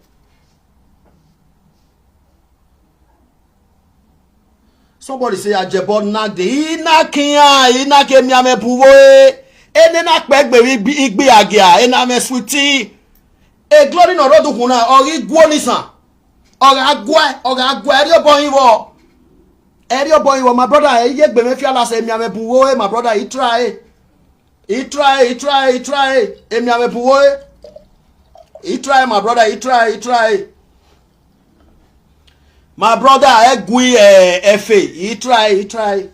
Somebody say, Ajebo nag de. Ina kiya, ina ke mi ame puwo e. Ene na pe gbe wi igbi, igbi agia, ena me sweetie. E glory no rodu kuna, ori guo nisan. Ora gwe, ora gwe, eri obo yin wo. Eri obo yin wo, my brother, e ye gbe me fi ala se mi ame puwo e, my brother, he try. He try, he try, he try. Emi ame puwo e. He try, my brother, he try, he try. My brother, Egui, eh, Efe, he try, he try.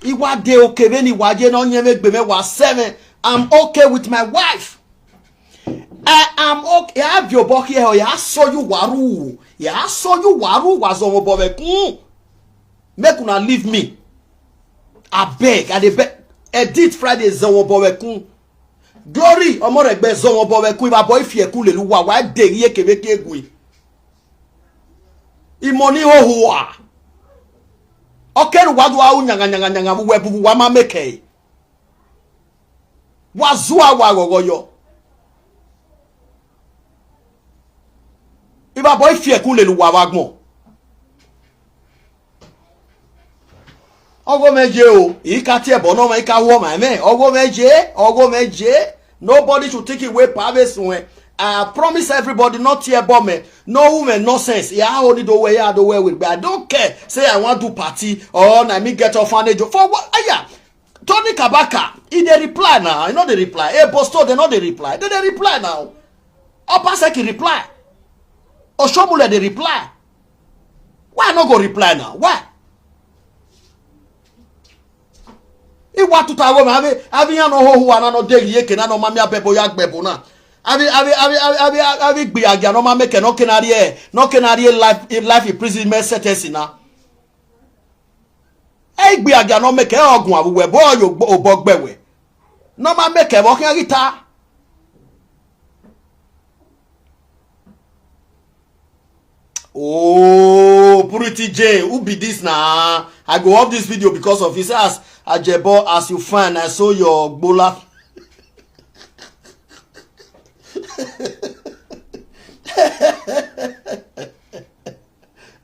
He wa de okay, when he wa je no nye me gbe me wa seven. I'm okay with my wife. I am okay. I have your book here. I saw you waru. I saw you waru was on Bobekun. Make una leave me. I beg, I dey beg. Edit Friday, Zowo Bobekun. Glory, omo regbe, Zowo Bobekun. If I boy fear cool, why dey ye kebe kegui? Imoni ho hua. Okeru wadu au nyanga nyanga nyanga, we bu wa ma make. Wa zua wa gogo yo. Iba boy fie kun le lu wa wa gbon. Ogo meje o, ika tie bo no me ika wo ma me. Ogo meje, ogo meje. Nobody should take it away pa be sun. I promise everybody not here but me. No woman, nonsense. Yeah, I only do where I do where with, but I don't care. Say I want to party or na me get orphanage. For what? Aya, Tony Kabaka, he dey reply now. He no dey reply. Hey, Bosto, they no dey reply. They dey reply now. Obaseki reply. Oshomule dey reply. Why I no go reply now? Why? Iwa tuta wo ma abi abi ya no ho ho ana no de ye ke na no ma mi abebo ya gbebo na. Abi abi abi abi abi abi gbi agia no ma make no kenari e no kenari e life life imprisonment sentence na. E gbi agia no make ogun abu we bo yo gbo obo gbewe. No ma make e bo kin agita. Oh, Purity J, who be this na? I go off this video because of his ass. Ajebo, as you find, I saw your gbola.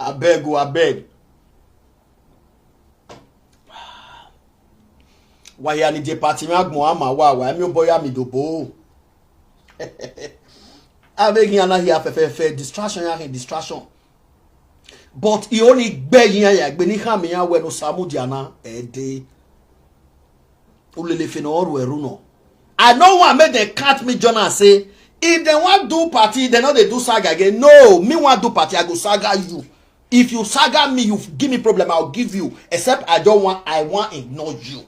Abeg o, abeg. Why ya ni je party mi agbon ama wa wa mi o boya mi dobo. Abeg ya na here fefefe distraction ya hin distraction. But he only gbe yin ya gbe ni ha mi ya we no samu dia na ede. Ulele fe no oru eru no. I no want make dem cut me journal say if dem wan do party, dem no dey do saga again. No, me wan do party, I go saga you. If you saga me, you give me problem, I'll give you. Except I don't want, I want ignore you.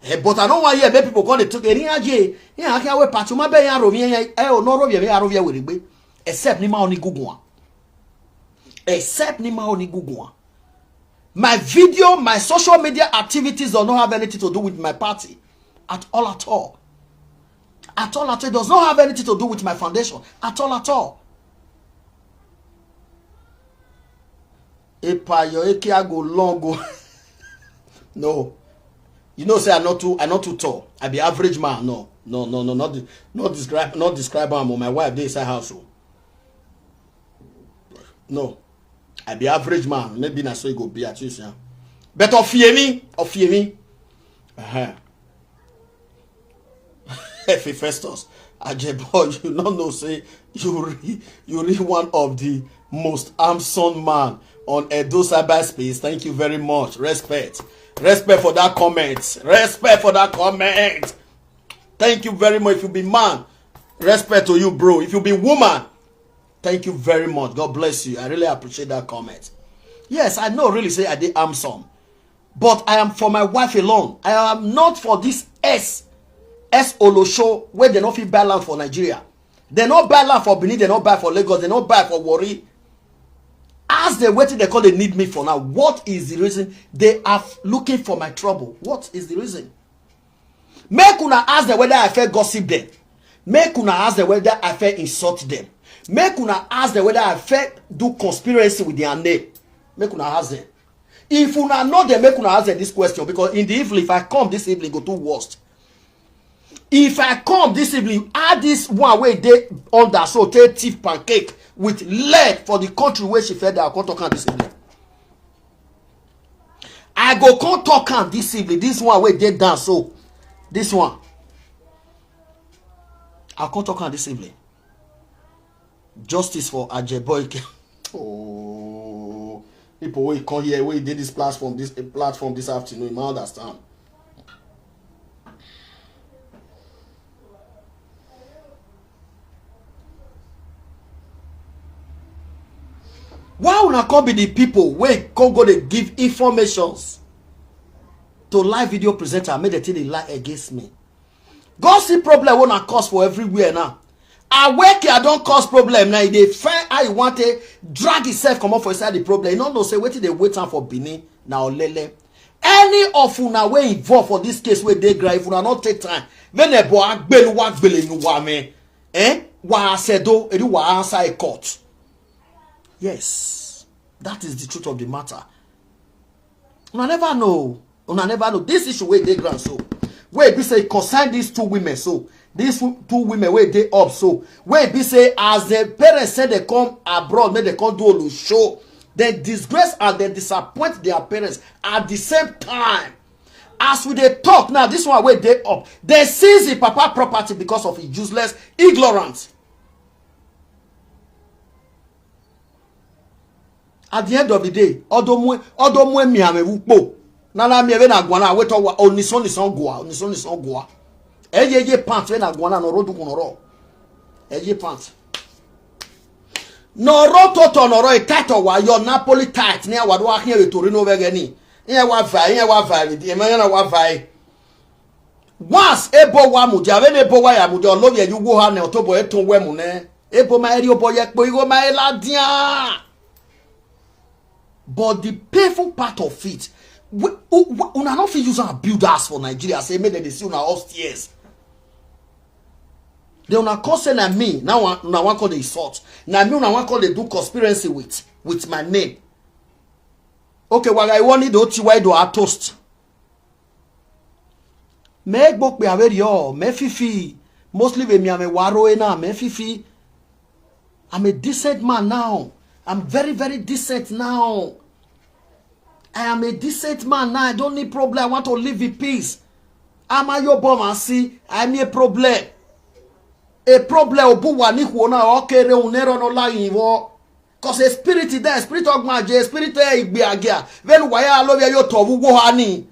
Eh, but I don't want here make people come dey talk. Eri aje, ya akia we party ma be ya ro mi ya, eh, o no ro bi ya ro bi we regbe. Except ni ma oni gugun. Except ni ma oni gugun. My video, my social media activities does not have anything to do with my party at all, at all. At all, at all. It does not have anything to do with my foundation at all, at all. Epa, your A K I go long go. No. You know, say I'm not too, I'm not too tall. I be average man. No, no, no, no, not, de- not describe, not describe am. My wife dey inside house. Oh. No, I be average man. Maybe na so e go be at least, yeah. But Ofiemi, Ofiemi. Uh-huh. Efe Festus, Ajebo, you no know say you re, you re one of the most handsome man on Edo cyberspace. Thank you very much. Respect. Respect for that comment. Respect for that comment. Thank you very much. If you be man, respect to you, bro. If you be woman, thank you very much. God bless you. I really appreciate that comment. Yes, I know really say I dey handsome. But I am for my wife alone. I am not for this S. S Olosho where they no fit buy land for Nigeria. They no buy land for Benin, they no buy for Lagos, they no buy for Warri. As they waiting, they call they need me for now. What is the reason they are looking for my trouble? What is the reason? Make una ask them whether I feel gossip them. Make una ask them whether I feel insult them. Make una ask them whether I feel do conspiracy with their name. Make una ask them. If una know them, make una ask them this question, because in the evening, if I come this evening, go too worst. If I come this evening, add this one wey dey under so take thief pancake with leg for the country where she fed, I come talk am this evening. I go come talk am this evening. This one wey dey down so, this one, I come talk am this evening. Justice for Ajeboike. Oh, people wey come here, wey dey this platform, this eh, platform this afternoon, you might understand. Why una come be the people wey come go dey give informations to live video presenter, make dem take dey lie against me? God see problem wey una cause for everywhere now. Awake, I don cause problem now. E dey find how e want to drag himself comot for inside the problem. You no know say wetin dey wait am for Benin na olele. Any of una wey involve for this case wey dey ground, if una no take time, make nebo agbelu wa gbele you wa me. Eh? Wa sedo, eri wa answer a court. Yes, that is the truth of the matter. Una never know. Una never know. This issue wey dey ground so, wey be say e concern these two women so, these two two women wey dey up so, wey be say as the parents say they come abroad, make they come do olu show, they disgrace and they disappoint their parents at the same time. As we dey talk now, this one wey dey up, they seize the papa property because of his useless ignorance. At the end of the day, odo mwe odo mwe mi ame wupo. Nana mi ebe na gwana weto wa onison nison gwa, onison nison gwa. Eye ye pants we na gwana no rodu kunoro. Eye pants. Nọrọ toto nọrọ itato wa yo Napoli tit ni awadu wa hie Torino vegeni. Ihe wa vai, ihe wa vai, ihe ma na wa vai. Once ebo wa mu dia, when ebo wa ya mu dia, lo ye yugo ha ne otobo eto we mu ne. Ebo ma eri obo ye po igo ma ela dia. But the painful part of it, we, we, we, una no fit use am build house for Nigeria. Say make dem dey see una upstairs. Then una come say na me, na one, na one call the insult. Na me, na one call they do conspiracy with, with my name. Okay, waga, I want need to why do I toast. Me gbo pe averio, me fifi. Mostly we mi ame waro e na, me fifi. I'm a decent man now. I'm very, very decent now. I am a decent man now. I don't need problem. I want to live in peace. I'm a yo bom and see. I'm a problem. A problem obu wa ni huona okere unero no la invo. Cause a spirit is there, spirit of magic, a spirit e igbe agia. Venu waya alo vya yo tovu wo hani.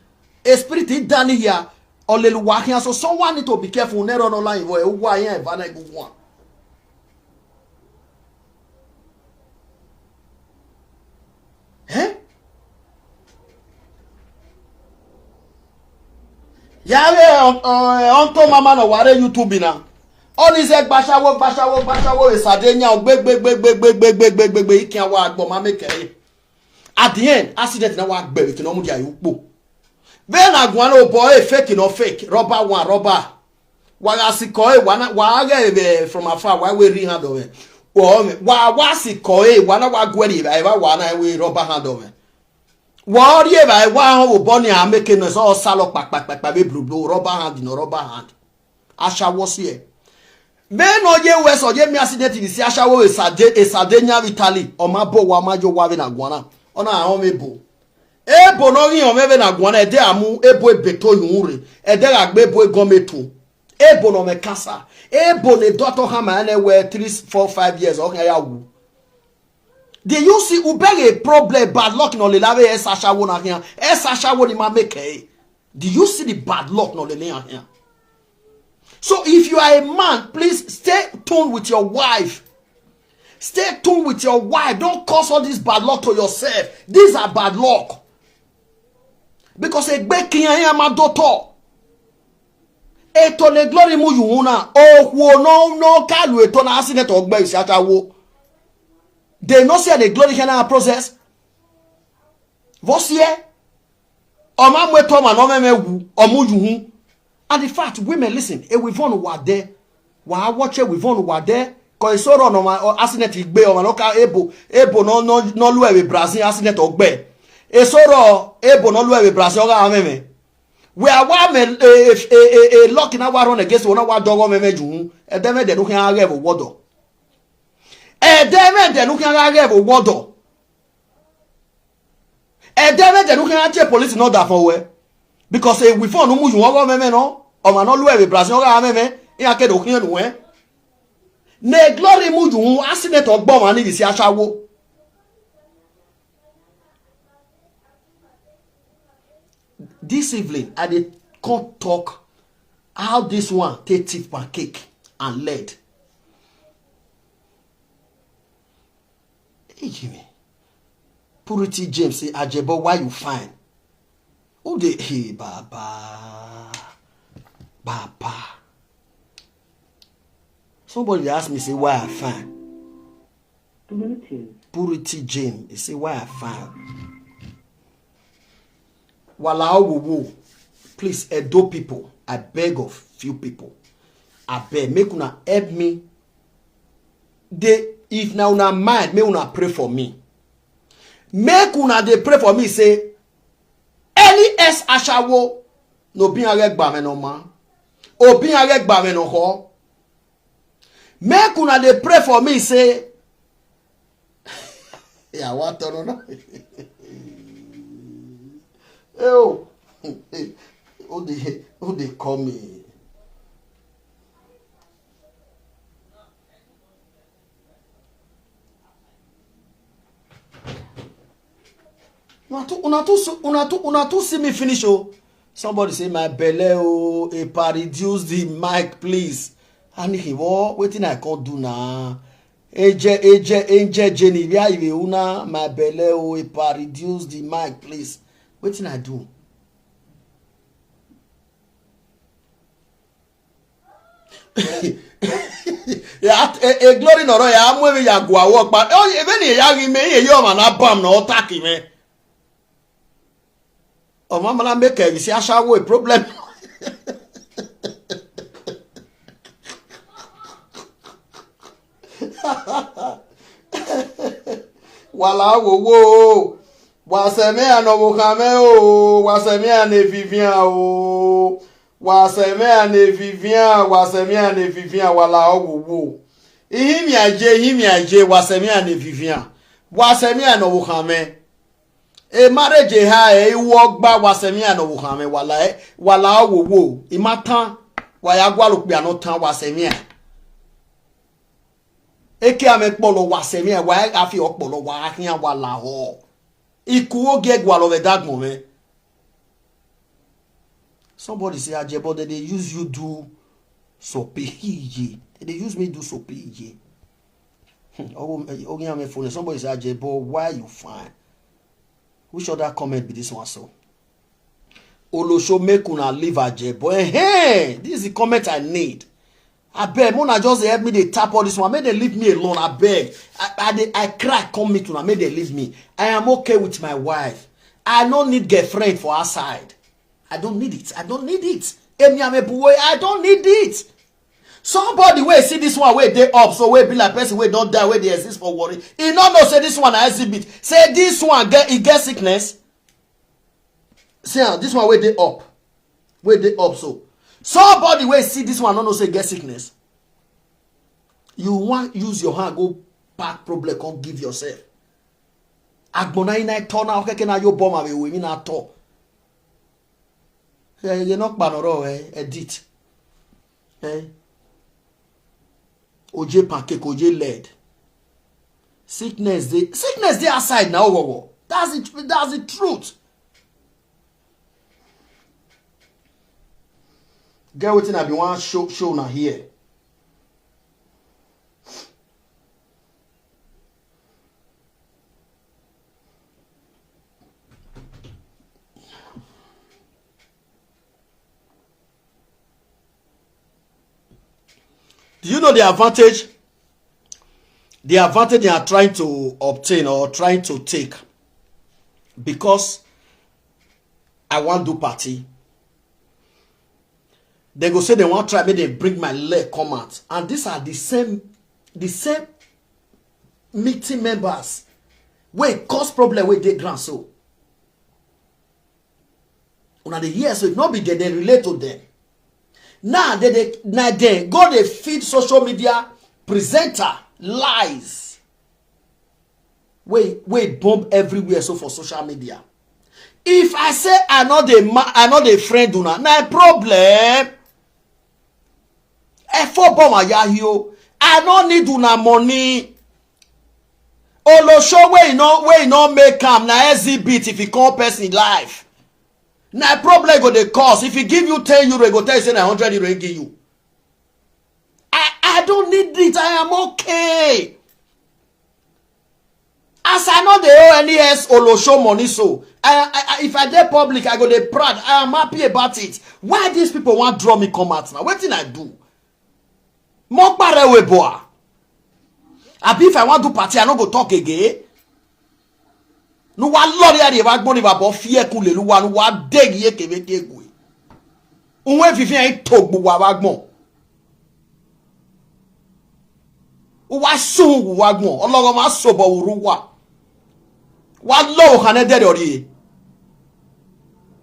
A spirit is done here. Oleluwa here. So someone need to be careful. Unero no la invo. E uwa yen vana iguwa. Eh? Yare on, on, on to mama no ware YouTube na. All is a gbashawo, gbashawo, gbashawo is a denya, gbe, gbe, gbe, gbe, gbe, gbe, gbe, gbe, gbe, gbe, ikin wa agbo ma make e. At the end, accident na wa gbe, ikin no mu dia yupo. Then I go no boy, fake no fake, rubber one, rubber. Wa ga si ko e, wa na, wa ga e from afar, wa we ri hand of it. Wa, wa, wa si ko e, wa na wa gweri, wa, wa, wa na we rubber hand of it. Wa ri e, wa, wa, wo bo ni a make no so salo pa, pa, pa, pa, we blue, blue, rubber hand, no rubber hand. Ashawo si e. Me no ye we so ye me accident ni si ashawo e sade, e sade nya vitali. O ma bo wa ma jo wa ve na guana. Ona a o me bo. Ebo no yin o me ve na guana, e de amu, ebo e beto yun re. E de ga gbe ebo e gometo. Ebo no me kasa. Ebo ne doto ha ma ne we three, four, five years o ya wu. Do you see, ubere problem, bad luck no le lave e sashawo na here. E sashawo ni ma make e. Do you see the bad luck no le le here? So if you are a man, please stay tuned with your wife. Stay tuned with your wife. Don't cause all this bad luck to yourself. These are bad luck. Because a big king I am a daughter. Eto le glory mu yuhuna. Oh, wo no, no, kalu eto na accident ogbe isi ashawo. They no see the glory can process. Vos here? Oma mwe toma no me me wu. Omu yuhun. And in fact, women, listen, e we von wa there. Wa watch e we von wa there. Ko isoro no ma, o, accident igbe, o ma no ka ebo, ebo no, no, no lu e we Brazil accident ogbe. Isoro ebo no lu e we Brazil ga meme. We are wa me, e, e, e, e, luck na wa run against, we na wa dogo meme ju. E de me de no kan age vo wodo. E de me de no kan age vo wodo. E de me de no kan che police no da fo we. Because e we fo no mu ju ogo meme no. O ma no lu e we Brazil ga meme. E ake do kan nu we. Ne glory mu ju accident ogbo ma ni bi si ashawo. This evening, I dey come talk how this one take thief pancake and lead. Hey, Jimmy. Purity James say, "Ajebo, why you fine?" Who dey, hey, Baba, Baba. Somebody dey ask me say why I fine. Bluetooth. Purity Jane, he say why I fine. Wala wo wo. Please, Edo people, I beg of few people. I beg, make una help me. They, if na una mind, make una pray for me. Make una dey pray for me. Say any S ashawo no be a gba me no ma. Obi a gba me no ho. Make una dey pray for me say yeah, what turn on? Oh, who dey, who dey call me? Una too, una too, una too, una too see me finish, oh. Somebody say my belle, oh, epa reduce the mic, please. And he, what, wetin I can't do now? Angel, Angel, Angel Jenny, where you una, my belle, oh, epa, reduce the mic, please. Wetin I do? Ya, e, e, glory nọrọ ya, amụ ebe ya gwa wọ kpa. O, ebe ni ya gị mee, ihe ya ọma na bam na ọta kị mee. Ọma mara mee ka isi ashawo a problem. Wala wo wo. Wasemea no wo kame o. Wasemea ne Vivian o. Wasemea ne Vivian. Wasemea ne Vivian. Wala wo wo. Ihimi aje, ihimi aje. Wasemea ne Vivian. Wasemea no wo kame. E marriage ha e iwo gba wasemia no wo kame wala e wala wo wo. Imatan wa ya gwa lo pe ano tan wasemia. Eke ame polo wasemia wa e afi opolo wa ahian wala ho. Ikuwo ge gwa lo ve dagbon me. Somebody say, "Ajebo, they dey use you do sopi ije. They dey use me do sopi ije." Hmm, oh, oh, yeah, my phone. Somebody say, "Ajebo, why you fine?" Which other comment be this one so? Olosho make una leave Ajebo. Hey, this is the comment I need. Abeg, una just help me dey tap all this one. Make dem leave me alone. Abeg, I, I, dey, I cry, come meet una. Make dem leave me. I am okay with my wife. I no need girlfriend for outside. I don't need it. I don't need it. Emi Amebuwe, I don't need it. Somebody wey see this one wey dey up, so wey be like person wey don die, wey dey exist for worry. E no know say this one na exhibit. Say this one get, e get sickness. See am, this one wey dey up, wey dey up so. Somebody wey see this one no know say e get sickness. You wan use your hand go pack problem come give yourself. Agbona ina tona okeke na yo boma we we na to. Eh, you not panoro, eh, edit. Eh? Oje pancake, oje lead. Sickness dey, sickness dey outside na, owowo. That's it, that's the truth. Get wetin I be wan show, show una here. Do you know the advantage? The advantage they are trying to obtain or trying to take, because I wan do party. They go say they wan try make they bring my leg come out, and these are the same, the same meeting members wey cause problem wey dey ground so. Una dey hear, so if no be dem, dem relate to dem. Now they dey, na dem go dey feed social media presenter lies. Wey, wey bomb everywhere so for social media. If I say I no dey ma-, I no dey friend una, na problem. E for bomb aya hio. I no need una money. Olosho wey e no, wey e no make am na exhibit if e call person life. Na problem go dey cause. If e give you ten euro, e go tell you say na hundred euro e give you. I, I don't need it. I am okay. As I no dey owe any else Olosho money so, I, I, I, if I dey public, I go dey proud. I am happy about it. Why these people wan draw me come out now? Wetin I do? Mo pare we boa. Abi if I wan do party, I no go talk again. Nu wa lori ari wa gbon ni babo fi ekun le lu wa, nu wa degi ye kebe ke gwe. Unwe fifi an to gbo wa wa gbon. Wa sun wa gbon. Ologo ma so bo uru wa. Wa lo o kan de ori.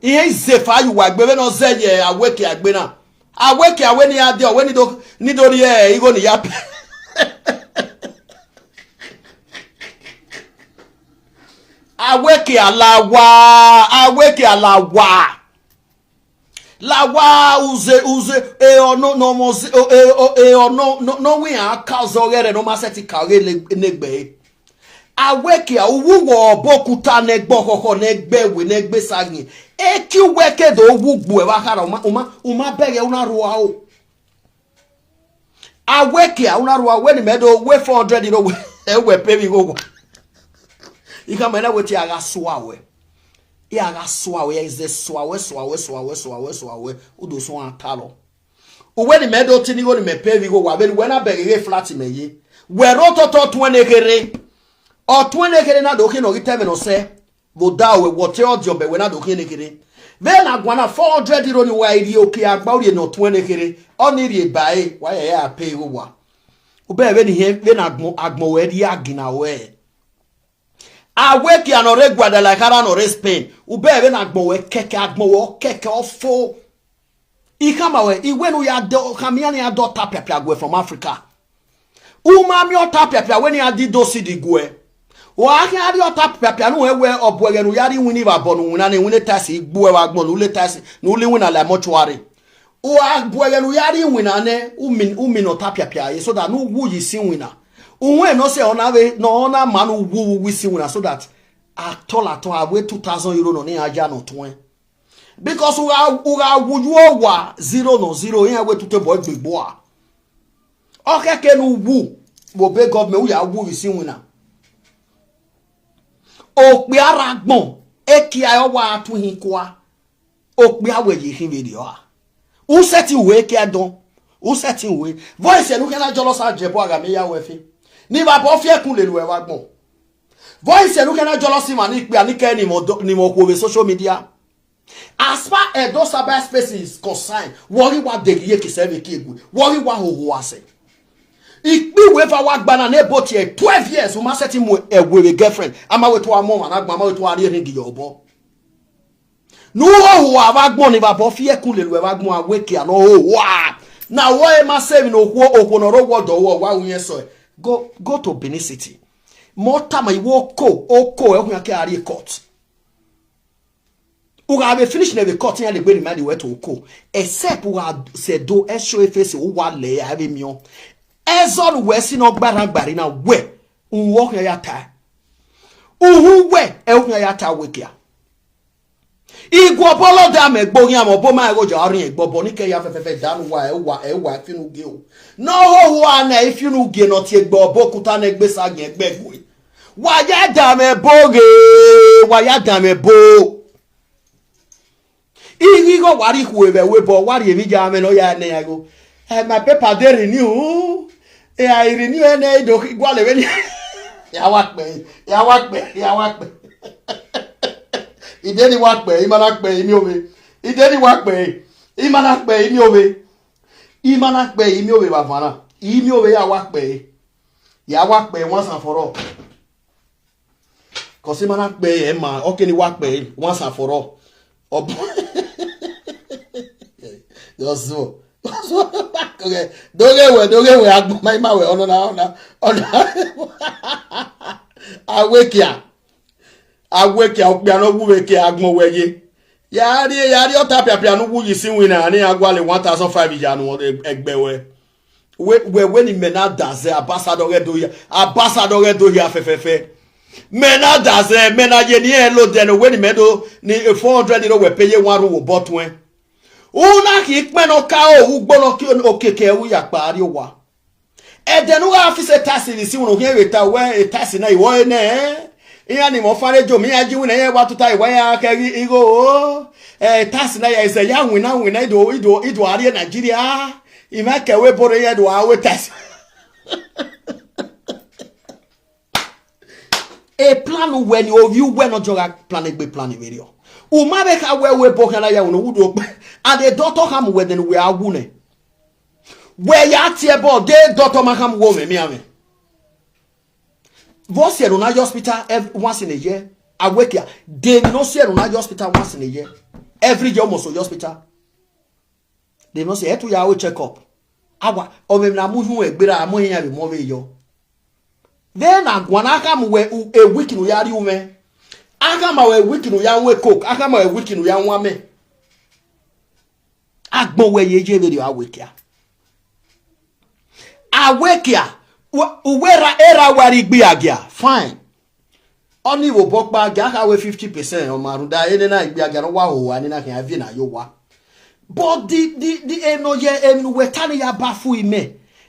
Ihe ize fa yu wa gbe be no ze ye aweke agbe na. Aweke awe ni ade, awe ni do, ni do ri e, igo ni ya pe. Aweke alawa, aweke alawa. Lawa uze, uze, e ono, no mo ze, o, e, o, e ono, no, no wi aka zo gere, no ma se ti ka gere negbe. Aweke a uwu wo bokuta negbo koko negbe we negbe sagi. Eki weke do uwu gbu e wa kara, uma, uma, uma bege una ruwa o. Awake ya, una ruwa weni medo we four hundred euro we, e we pay mi go. Ika mena we ti aga swawe. I aga swawe, is the swawe, swawe, swawe, swawe, swawe. Udo so an talo. Uwe ni medo tini go ni me pay mi go wa, beni wena begi ge flat me ye. We ro to to twenty kere. O twenty kere na do ki no gi teme no se. Voda we wote o jobe we na do ki ne kere. Ve na gwana four hundred euro ni wa iri oke agba ori no twenty kere. O ni ri e ba e, wa ya ya pay go wa. Ube ve ni he, ve na agbon, agbon we ri agina we. Awake ya no re Guadalajara no re Spain. Ube ve na agbon we keke, agbon we keke ofo. Ikama we, iwe nu ya do, kamiani ya do tapia pia gwe from Africa. Uma mi o tapia pia we ni adi do si di gwe. O aki adi o tapia pia nu we we obwege nu yari wini va bonu wina ne wine tasi gwe wa gbon nu le tasi nu le wina la mortuary. O abwege nu yari wina ne umi, umi no tapia pia ye so that nu wu yi si wina. Uwe no se ona ve, no ona manu wu wu wi si wina so that at all, at all, awe two thousand euro no ni aja no twen. Because uga, uga wuju owa zero no zero, yen we tute boy gbegbo a. Okeke nu wu, wo be government, uya wu isi wina. Okpi ara gbon, eki ayo wa atu hin kwa. Okpi awe yi hin video a. U setting we eki adon. U setting we. Voice enu kena jolo sa jebo aga me ya we fi. Ni ba bo fi ekun le lu e wa gbon. Voice enu kena jolo si ma ni pe ani ke ni mo do, ni mo ko we social media. As far as those cyber space is concerned, worry what they ye ki serve ki egwu. Worry what ho ho ase. Ikpi we fa wa gba na ne bo tie twelve years, uma set him e we girlfriend. Ama we to amo na gba, ama we to ari ehin gi yobo. Nu ho ho wa gbon ni babo fi ekun le lu e wa gbon awake ano ho wa. Na wo e ma save no ho, okwo no ro wo do wo wa unye so. Go, go to Benin City. Mo ta ma iwo ko, oko e hun ke ari court. Uga be finish ne be court ya le gbe ni ma di we to oko. Except uga se do e show e face o wa le ya be mi o. Ezon we si no gbara gbari na we. Unwo ya ta. Uhu we e hun ya ta we kia. Igwo bolo da me gbo yan mo bo ma go ja rin gbo bo ni ke ya fefefe danu wa e wa e wa finu ge o. No ho ho ana ifinu ge no ti gbo bo kuta ne gbe sa ge gbe gwe. Wa ya da me bo ge, wa ya da me bo. Igi go wari ku ebe we bo wari emi ja me no ya ne ya go. Eh, my paper dey renew. Eh, I renew e ne do gwa le we ni. Ya wa pe, ya wa pe, ya wa pe. Ide ni wa pe, imana pe, imi obe. Ide ni wa pe, imana pe, imi obe. Imana pe, imi obe bavana. Imi obe ya wa pe. Ya wa pe once and for all. Cause imana pe e ma, okay ni wa pe once and for all. Ob- Just so. Okay. Doge we, doge we, agbon ma ima we, ono na, ono, ono. Awake ya. Awake ya, okpia no wu we ke agbon we ye. Yari, yari ota pia pia no wu yi si wina, ani agwa le one thousand five ijanu egbe we. We, we, we ni mena daze, ambassador ge do ya, ambassador ge do ya fefefe. Mena daze, mena ye ni e lo de no, we ni me do, ni four hundred euro we pay ye one room wo botwen. Una ki pe no ka o, ugbo no ki o keke u ya pari o wa. E de nu ga fi se taxi ni si unu ke we ta we, e taxi na iwo e ne. Iya ni mo fare jo mi ya ji wina ye wa tuta iwa ya ke ri igo o. E taxi na ya ise ya wina wina ido ido ido ari Nigeria. Ima ke we bore ye do awe taxi. E plan we ni o vi we no joga plan egbe plan video. U ma be ka we we bo kana ya unu udo pe. And the doctor come we then we are wune. We ya tie bo de doctor ma come wo me mi ame. Vo se no na hospital ev- once in a year. Awake ya. They no se no na hospital once in a year. Every year almost hospital. They no say etu ya o check up. Awa o me na mu hu egbera amu ya be mo ve yo. Then agwana aka mu we u- a week no ya ri ume. Aka ma we week no ya we coke. Aka ma we week no ya wa me. Agbon we ye je video awake ya. Awake ya. Uwe ra era wari gbi agia. Fine. Oni wo bo pa agia ka we fifty percent o marun da ene na gbi agia no wa o wa ni na ke avi na yo wa. But the the the eno ye enu we tani ya ba fu ime.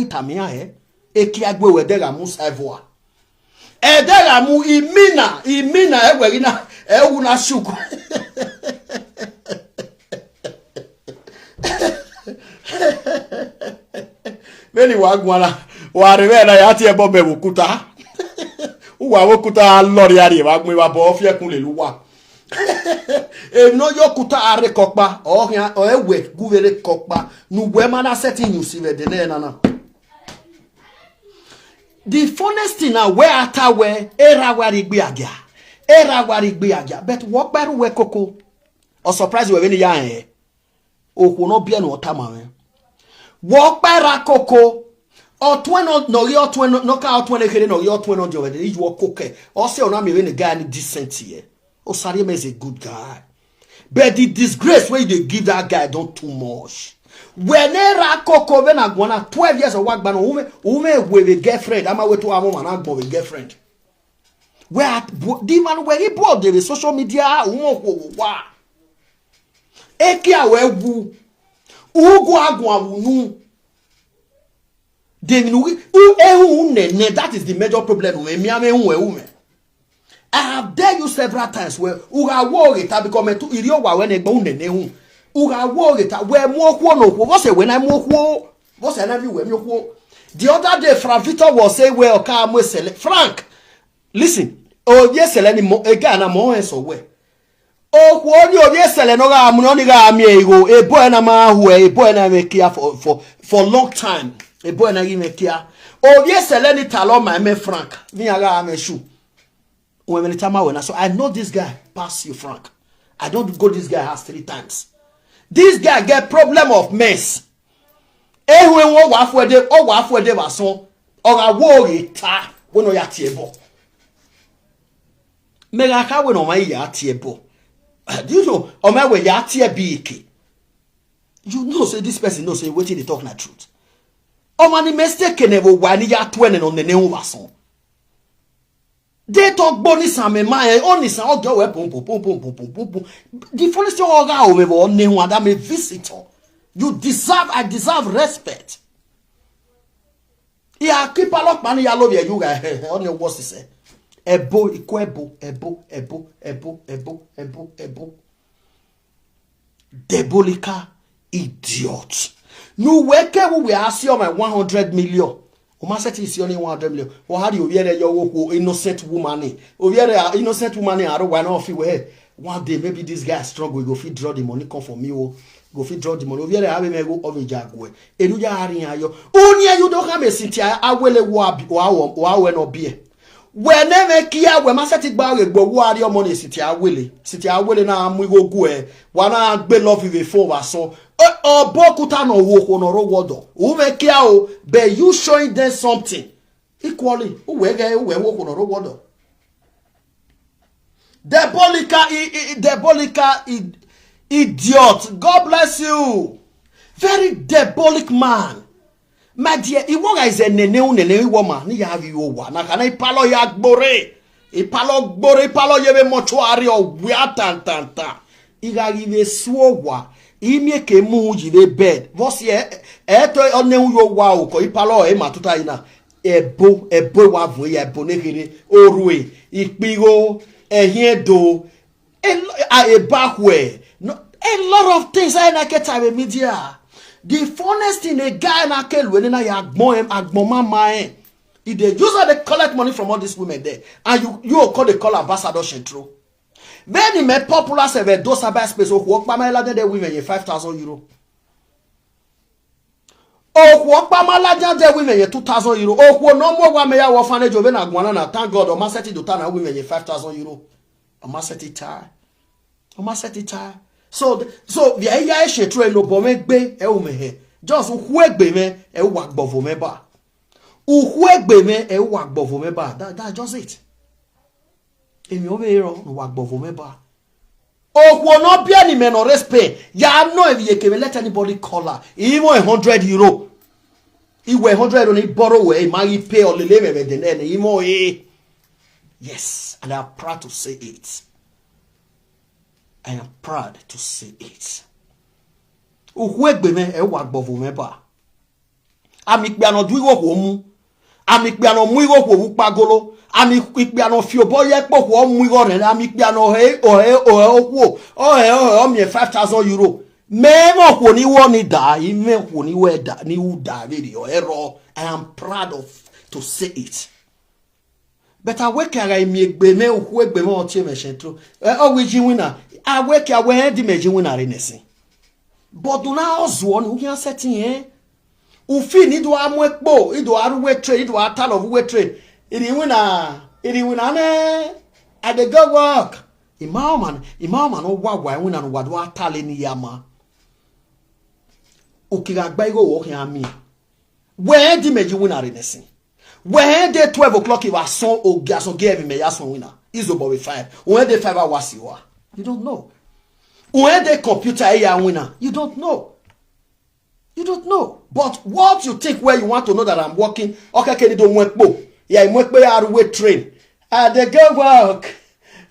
ita mi ahe. Eki agwe we de ga mu saivoa. E de ga mu imina, imina e we na, e u na shuku. Many wa gwana, wa re we na ya ti e bo be wo kuta. U wa wo kuta lori ari wa gbe wa bo fi e kun le lu wa. E no yo kuta are kopa, o hia, o e we gu we re kopa. Nu we ma na setting you si we de ne na na. The funniest thing now, where ata we, era wa ri gbe agia. Era wa ri gbe agia. But wo peru we koko. O surprise we we ni ya eh. O ko no bi enu ota ma we. Wo pera koko. Otwe no, no ri otwe no, no ka otwe ne kere no ri otwe no di we de. Iwo koke. O se ona mi we ni guy ni decent here. Osarieme is a good guy. But the disgrace wey you dey give that guy don too much. When era koko, when I gwana twelve years of work, but ume, ume with a girlfriend. I'm a way to a woman, I'm with a girlfriend. Where at, bu-, the man where he brought the social media, umo ko wa. Eki awe wu. Ugu agu awunu. They mean, u, ehu nene, that is the major problem. We mi ame hu ehu me. I have dare you several times where uga wo geta because me tu iri owa we ne gbo nene hu. Uga wo geta we mo kwo no kwo. What's a when I mo kwo? What's an every we mo kwo? The other day, Frank Victor was saying, "Well, ka mo sele." Frank, listen. Oh, yes, sele ni mo, a guy na mo en so we. Oh, kwo ni o yes, sele no ga mu no ni ga mi ego. A boy na ma hu, a boy na me kia for, for, for long time. A boy na gi me kia. Oh, yes, sele ni talo my man Frank. Mi aga me shoe. When many time I went, so I know this guy pass you, Frank. I don't go this guy house three times. This guy get problem of mess. Eh, when wo wa for de, o wa for de wa son. Or I wo ta when no ya tiebo. Me ga ka when no my ya tiebo. Do you know? Or my way ya tie biki. You know, say this person know say wetin dey talk na truth. O man, the mistake can never why ni ya twenty on the name of son. They talk boni same ma e oni san ojo we pum pum pum pum pum pum pum pum. The funniest thing oga o me bo ne hu ada me visitor. You deserve, I deserve respect. Ya keep a lot man ya love you guy. On your worst is ebo, iko ebo, ebo, ebo, ebo, ebo, ebo, ebo. Diabolical idiot. No weke we will ask you my one hundred million. Umaseti is only one hundred million. Or how do you hear your woke innocent woman? Over innocent woman, I don't want off you. One day maybe this guy struggle, go fit draw the money, come for me. Oh, go fit draw the money. Over there, have me go over jagwe. Eluja ariayo. Onye you don't have a city. I will wa wa wa no be. Whenever kia we must take back a go worry your money city. I will city. I will now. We go go. One I be love you before so. Obokuta no wo honoro wodo. Ume kia o. But you showing them something. Equally, uwege uwe wo honoro wodo. Diabolical, i- i- diabolical i- idiot. God bless you. Very diabolic man. My dear, iwoga is a nene unene iwoma. Ni ya vi owa. Na kana ipalo ya gbore. Ipalo gbore, ipalo yebe mortuary or where tan tan tan. Iga give a swowa. Imi ke mu jive bed. Vos ye eto one uyo wa o ko ipalo e matuta ina. Ebo ebo wa vo ya ebo negere orue ipigo ehin edo. A lo- a- a back way. No, a lot of things I na get time media. The funnest thing a guy na kelu ni na ya agbon em agbon mama em. If they use how they collect money from all these women there, and you you call the call ambassador Shentro. Many men popular serve those cyber space. Oh, work by my lad, they women ye five thousand euro. Okwu ọkpamalaja de women ye two thousand euro. Okwu no more wa me ya wo fane jove na gwana na thank God. O ma seti do tana women ye five thousand euro. O ma seti tie. O ma seti tie. So th- so via iya e she tro no bo me gbe e o me he. Just hu egbe me e wa gbovo me ba. Uhu egbe me e wa gbovo me ba. That that's just it. Emi o be ro no wa gbovo me ba. Okwo no be any men or respect. Ya no if you can let anybody call her. Even a hundred euro. He were hundred euro ni borrow we ma he pay or lele me be den any even eh. Yes, and I'm proud to say it. I am proud to say it. Uhu egbe me e wa gbovo me ba. Ami kpiano du igho kwo mu. Ami kpiano mu igho kwo wu kpagolo. Ami kpiano fi obo ye kpo kwo mu igho re. Ami kpiano he o he o he okwo. O he o he o mi five thousand euro. Me mo kwo ni wo ni da, i me kwo ni we da, ni u da very o he ro. I am proud of to say it. But aweke aga imi egbe me uhu egbe me otie me shentro. Eh, o wi ji wina. Aweke awe di me ji wina re nesi. But do na ozu oni ugi aseti eh. Ufi ni do amu ekpo, ido aru we trade, ido atalo of we trade. Iri wina, iri wina ne. I dey go work. Ima man, ima man o wa wa wina no wa do atale ni yama. Ukiga gba igo wo hin ami. Where di me ji wina re nesi. Where dey twelve o'clock if I son o ga son give me ya son wina. Is about five. Where dey five hours you are. You don't know. Where dey computer ya wina. You don't know. You don't know. But what you think where you want to know that I'm working. Okay, can you don't work po. Yeah, I'm work po ya we train. I dey go work.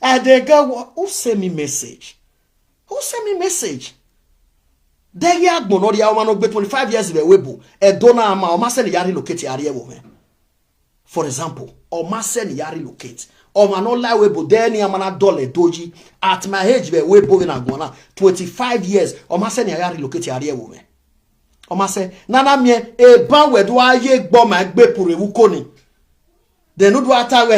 I dey go work. Who send me message? Who send me message? They ya gbono ya man ogbe twenty-five years be webo. E do na ma o ma send ya relocate ya re wo me. For example, o ma send ya relocate. O ma no la webo then ya man adole doji. At my age be webo na gona twenty-five years. O ma send ya relocate ya re wo me. O ma say nana mi e ban we do aye gbo ma gbe pure wu koni. Then who do attack we?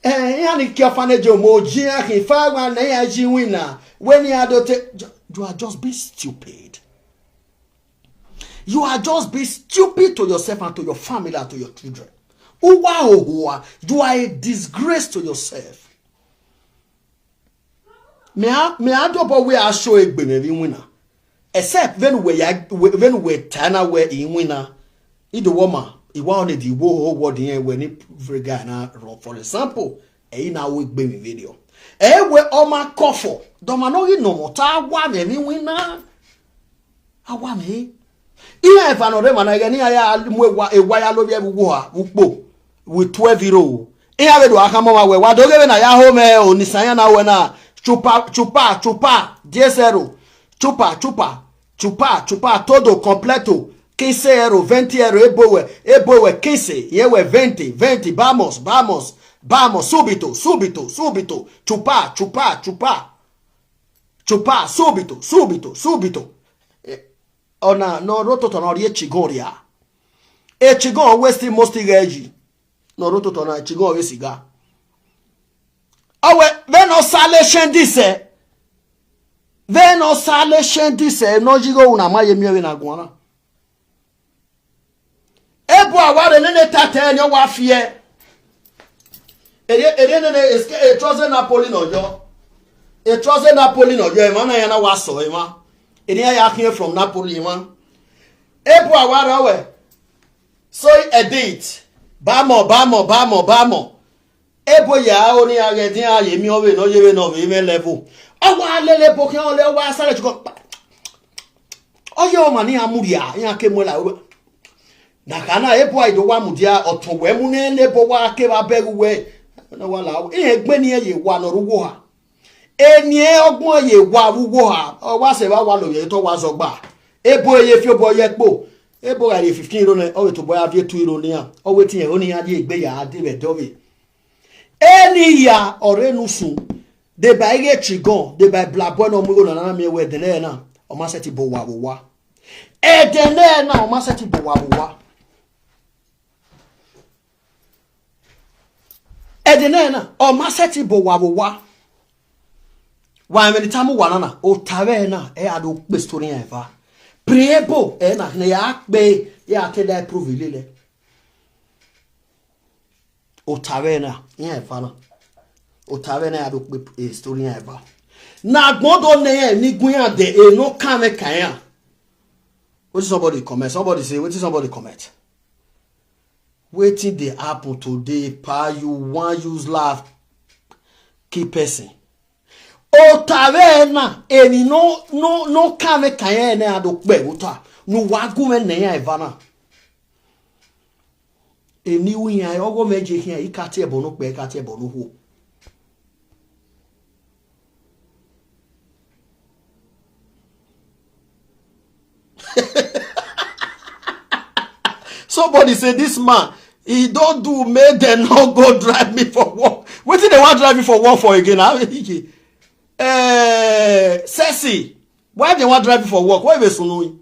Eh, yani ki orphanage mo ji akin fa wa na ya ji wina. When you are dote, you are just being stupid. You are just being stupid to yourself and to your family and to your children. Uwa ohuwa, you are a disgrace to yourself. Me a me a do bo we a show egbe me bi wina. Except when we ya when we tana we in wina. Ido woma iwa on the wo wo wo the we ni free guy na run. For example, e na we gbe mi video. E we o ma kofo. Do ma no gi no mo ta wa me mi wina. Awa me. Iya e fa no re mana ge ni aya mu ewa ewa ya lo bi e wo ha wo po. With twelve euro. Iya we do aka mo ma we wa do ge we na ya ho me o ni sanya na we na chupa chupa chupa diez euro. Chupa chupa chupa chupa todo completo. Quince euro, vinte euro, ebowe, ebowe, quince, yewe, vinte, vinte, vamos, vamos, vamos, súbito, súbito, súbito, chupa, chupa, chupa. Chupa, subito, subito, subito. Eh, ona, no roto to no rie chigon ria. E chigon we sti mosti reji. No roto to na chigon we siga. Awe, ve no sale shendise. Ve no sale shendise. No jigo una maye mi ve na guana. Ebu aware nene tate ni wa fie. Ere ere nene eske e troze Napoli no yo. E troze Napoli no yo. E mana ya na wa so e ma. Ere ya here from Napoli ma. Ebu aware we. So edit. Bamo, bamo, bamo, bamo. Ebo ya oni agedin aye mi ove no yeve no ve me level. Awa lele bo ke ole wa sare chuko. Oye o mani amuria ya ke mo la. Na kana ebo ai do wa mudia otun we mu ne ne bo wa ke ba beru we. Na wa la. E gbe ni eye wa no ruwo ha. Eni e ogbon eye wa ruwo ha. O wa se ba wa lo ye to wa zogba. Ebo eye fi obo ye po. Ebo ga ye fifteen euro ne. O we to bo ya vie two euro ni a. O we tin e oni ya di egbe ya de be do be. Eni ya ore nusu. De ba ige chigon, de ba bla boy no mu go na na mi we de ne na. O ma se ti bo wa bo wa. E de ne na o ma se ti bo wa bo wa. E de ne na o ma se ti bo wa bo wa. Wa me ni tamu wa na na o tare na e a do pe story ya eva. Priebo e na ne ya pe ya te da prove lele. Otavena, yeah, fana. Otavena ya do pe e story ya eva. Na gbodo ne e ni gun ya de e no kame kan ya. What somebody comment? Somebody say, what somebody comment? Wetin dey happen today, pa? You wan use laugh kill person? Otavena, eni no no no kame kan ya ne a do pe uta. No wa gun me ne ya evana. Eni uyan ogo meje hian ikati ebo no pe ikati ebo no ho. Somebody say this man, he don't do make dem no go drive me for work. Wetin dem wan drive me for work for again? How he eh sexy. Why dem wan drive me for work? Why be sunu?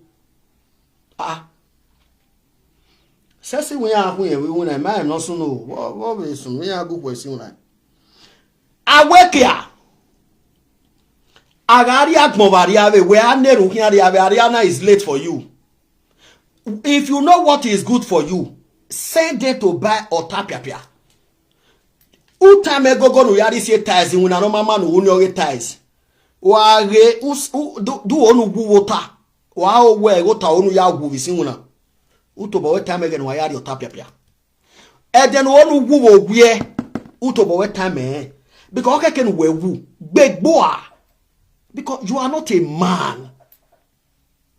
Ah. Sexy we are here, we won't mind no sunu. What what be sunu? We are good question na. Awake here. Agari agbon vari ave we aneru here ave Ariana is late for you. If you know what is good for you, send it to buy ota piapia. Uta me gogo no yari se ties in una no mama no uni oge ties. Wa ge us u du onu gu wota. Wa o we wota onu ya gu visi una. Uto bo we time again wa yari ota piapia. Eden onu gu wo gwie. Uto bo we time eh. Because okay ken we wu. Gbegbo a. Because you are not a man.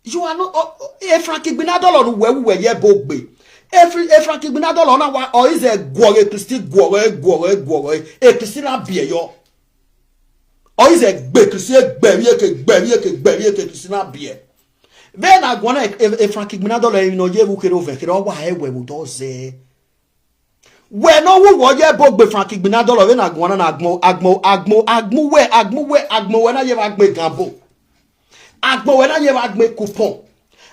You are not. Oh, oh, Efran Kigbinadolo nu we we ye bo gbe. Efran Efran Kigbinadolo na wa o ize gwore Christi gwore gwore gwore. E Christi na bie yo. O ize gbe Christi gbe ye ke gbe ye ke gbe ye ke Christi na bie. Ve na gwona Efran Kigbinadolo e no ye bu kero ve kero wa e we bu do ze. We no wu wo ye bo gbe Frank Igbinadolo we na gwana na agmo agmo agmo agmo we agmo we agmo we na ye wa gbe gambo. Agmo we na ye wa gbe coupon.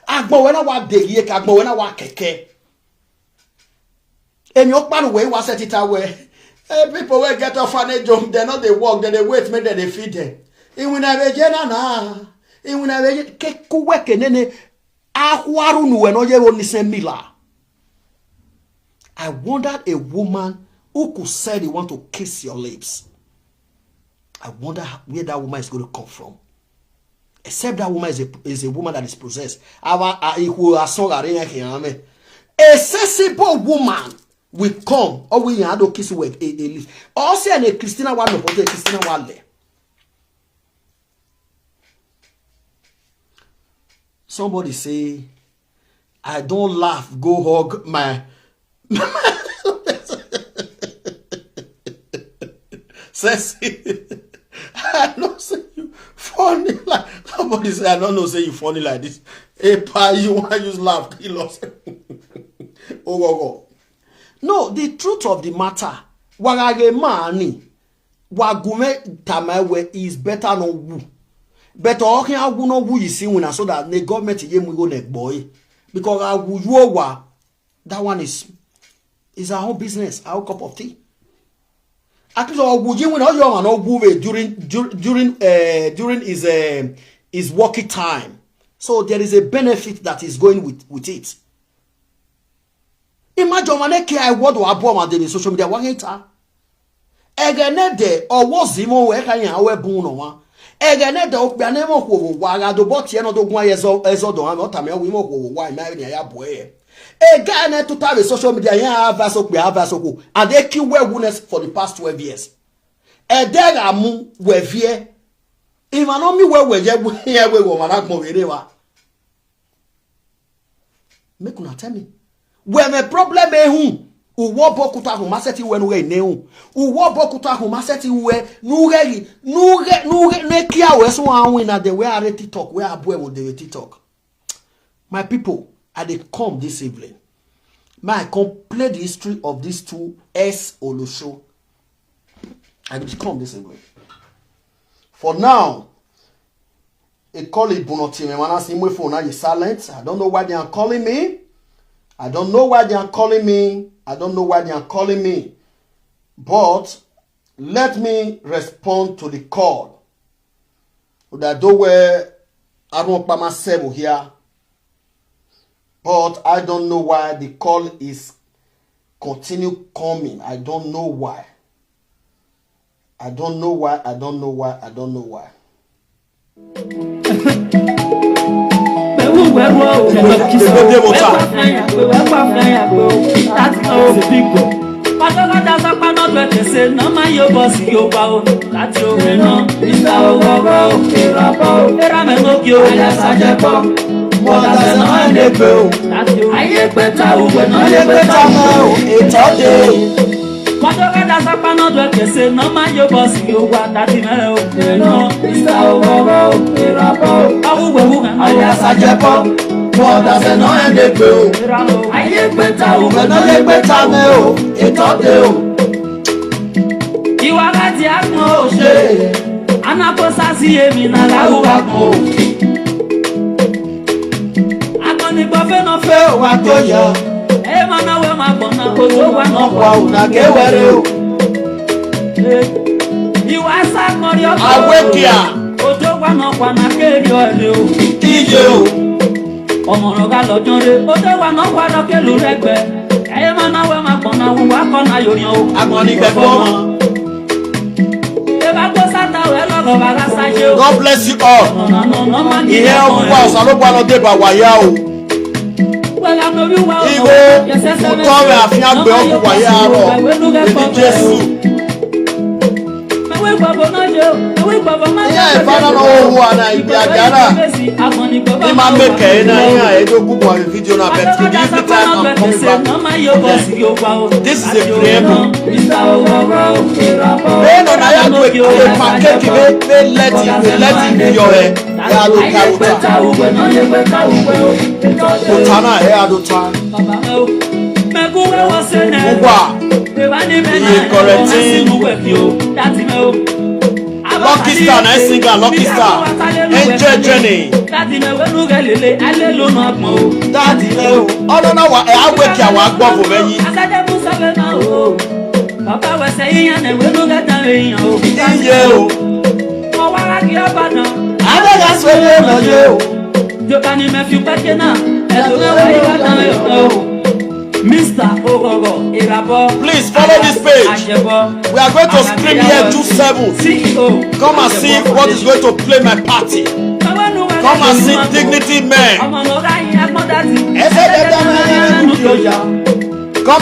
Agmo we na wa de ye ka agmo we na wa keke. Emi o panu we wa set it away. Eh, people wey get orphanage home, they no dey work, they dey wait make dem dey feed them. Iwin na be je na na. Iwin na be ke kuwe kenene. Ahwaru nu we no ye wo ni se mila. I wondered a woman who could say they want to kiss your lips. I wonder where that woman is going to come from. Except that woman is a, is a woman that is possessed. Our uh, ihu asongare ya ke ame. A sensible woman will come. Or we ya do kiss with a, a lips. Or say a Christina one of the Christina one there. Somebody say, I don't laugh, go hug my sexy. I don't say you funny like somebody say I don't know say you funny like this. Hey pa, you want use laugh kill us. Oh go go. No, the truth of the matter, wagage mani, wagume tamawe is better no wu. But okin awu no wu yisi wina so that the government ye mu go ne boy. Because awu yuo wa, that one is, is our own business, our cup of tea. At least owu ye wina, your man owu we during, dur-, during, uh, during his, uh, his working time. So there is a benefit that is going with, with it. Imagine man ke I word wa bo ma de social media wa heta. Egene de owo zimo we ka yan we bun no wa. Egene de okpe ne mo kwo wa ga do bo tie no do gun aye zo ezo do an o ta me wi mo kwo wa ma ni ya bo e. Egene to ta social media yan ava so pe ava so ko. And they kill well witness for the past twelve years. Edega mu we vie. Imano mi we we ye we ye we wo mara gbon were wa. Make una tell me. Where my problem eh who? Uwo bokuta hu maseti we nuge ne hu. Uwo bokuta hu maseti we nuge nuge nuge ne kia we so an win na the way I TikTok, where abwe wo the TikTok. My people, I dey come this evening. May I come play the history of these two S Olosho. I dey come this evening. For now, e call Ibuno Time, man, as him phone now is silent. I don't know why they are calling me. I don't know why they are calling me. I don't know why they are calling me. But let me respond to the call. That do where I don't by myself here. But I don't know why the call is continue coming. I don't know why. I don't know why. I don't know why. I don't know why. Ayé pẹ̀ta òwe náà yé pẹ̀ta mọ́ o, ètò dé. Mọ̀tò kẹta sápá náà dọ̀ kẹsẹ̀ náà máa yọ bọ̀ sí yóò wá dàbí mẹ́rẹ̀ o. Ẹ̀nà ìsà òwòrò ìrọ̀bọ̀. Awúwẹ̀wù kan. Àyà sàjẹpọ̀, bọ̀dà sẹ̀ náà ẹ̀ lè pé o. Ayé pẹ̀ta òwe náà yé pẹ̀ta mẹ́ o, ètò dé o. Ìwà bá ti á kún o. Ṣé anakosa sí èmi náà láwùrà kún o. Akọni gbọ́ fẹ́ náà fẹ́ o wá tó yọ. Ẹ máa náwó ẹ máa gbọ̀n náà kó tó wà náà. Wà ò nà kéwẹ́rẹ́ o. Ìwà sákọ̀rí ọkọ̀. Àwẹ̀kìá. Òjò wà náà wà náà kéèrè ọ̀rẹ́ o. Iye o. Ọmọràn ká lọ́jọ́ rẹ̀. Òjò wà náà wà náà kéèrè rẹ̀gbẹ́. Ẹ máa náwó ẹ máa gbọ̀n náà wà kọ́ náà yóò yan o. Akọni gbẹ̀gbọ́. Ẹ bá kó sáta ẹ lọ́gọ̀ bá rà sáyé o. God bless you all. Ọ̀nà náà máa ń Ihe ọgwụgwọ asarụgwa nọ deba waya o. Igbo ụtọ we afịa mgbe ọgwụ waya arọ. Edi Jesu. Ihe ifana na ohu a na ibi agara. Ima meke na ihe a edo kukwa video na bet. If you time I'm coming back. This is a preamble. Eno na ya do a package we let it, we let it be your head. Ya do karuta. Utana he aduta. Ugwa. Iye correcting. Lucky Star na singer, Lucky Star. Angel Journey. Dadi me wenu gelele ale lo no agbon o. Dadi me o. Ọdọ na wa e awe ki awa gbọ fo meyi. Asade musa be na o. Baba we se iyan ne wenu gata me iyan o. Iye o. Mo wa ra ki ọba na. Adaga so ye na ye o. Jokani me fi peke na. E to me wa yi gata me o. Mister Ogogo Irabo. Please follow this page. Ashebo. We are going to stream here two seven. C E O. Come and see what is going to play my party. Come and see Dignity Men. Come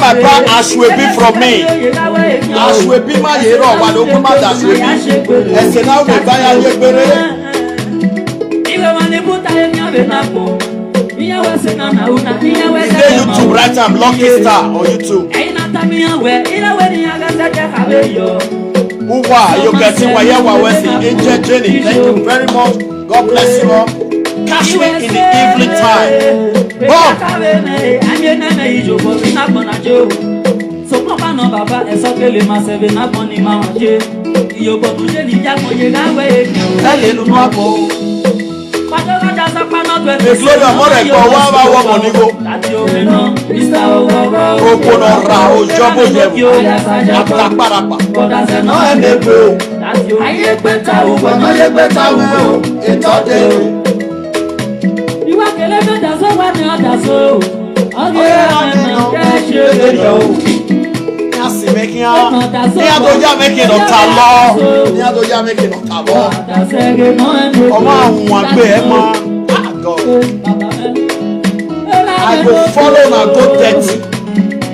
and buy Ashwebi from me. Ashwebi ma ye ro wa lo ma da Ashwebi. Ese na we buy Ashwebi. Iwe mani buta ye mi ave na po. Iye we se na na una. Iye we se na na una. If they YouTube, write am Lucky Star on YouTube. Uwa, you can see why you are wasting. Angel Jenny, thank you very much. God bless you all. Catch me in the evening time. Boom. Sokpɔkpa nɔ baba ɛsɔ kele ma sɛbɛ na kɔni ma ma je. Iyo kɔtu je ni ja kɔye ka wɛ. Ɛlɛ nu nɔ akɔ. Gloria, more like, wa wa wa money go. Okporo ra, ojobo yebo. Ataparapa. No enable. Ayé gbẹ́ta o, bọ̀nà ayé gbẹ́ta o, ètò dé. Ìwà kẹlẹ́ fẹ́ dà sọ wá ní ọ̀dà sọ. Ọ̀gẹ̀ àmì náà kẹ́ ṣe é lọ. Ní a sì mẹ́kí á, ní a tó já mẹ́kí lọ ta lọ. Ní a tó já mẹ́kí lọ ta lọ. Ọmọ àwọn àgbẹ̀ ẹ̀ mọ́. Ah, God. I go follow na go thirty.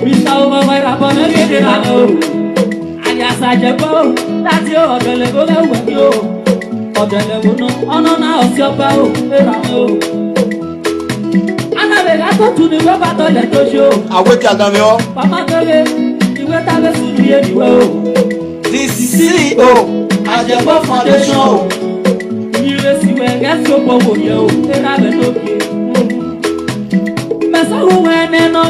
Mister Obama, I born again, I know. Alias Ajebo, that's your Odelego, where you? Odelego, no, oh, no, now, it's your power, oh. Ana le ga to tu ni wo ba to le to jo. Awe ti agami o. Papa Kele, ìwé ta be su ni e ìwé o. The C E O, Ajebo Foundation o. Ìrẹsì wẹ̀ gẹ́sì ó bọ̀ wò yẹ o, ẹ rà bẹ̀ lókè. Mẹ̀sàn-án wẹ̀ nẹ́nà.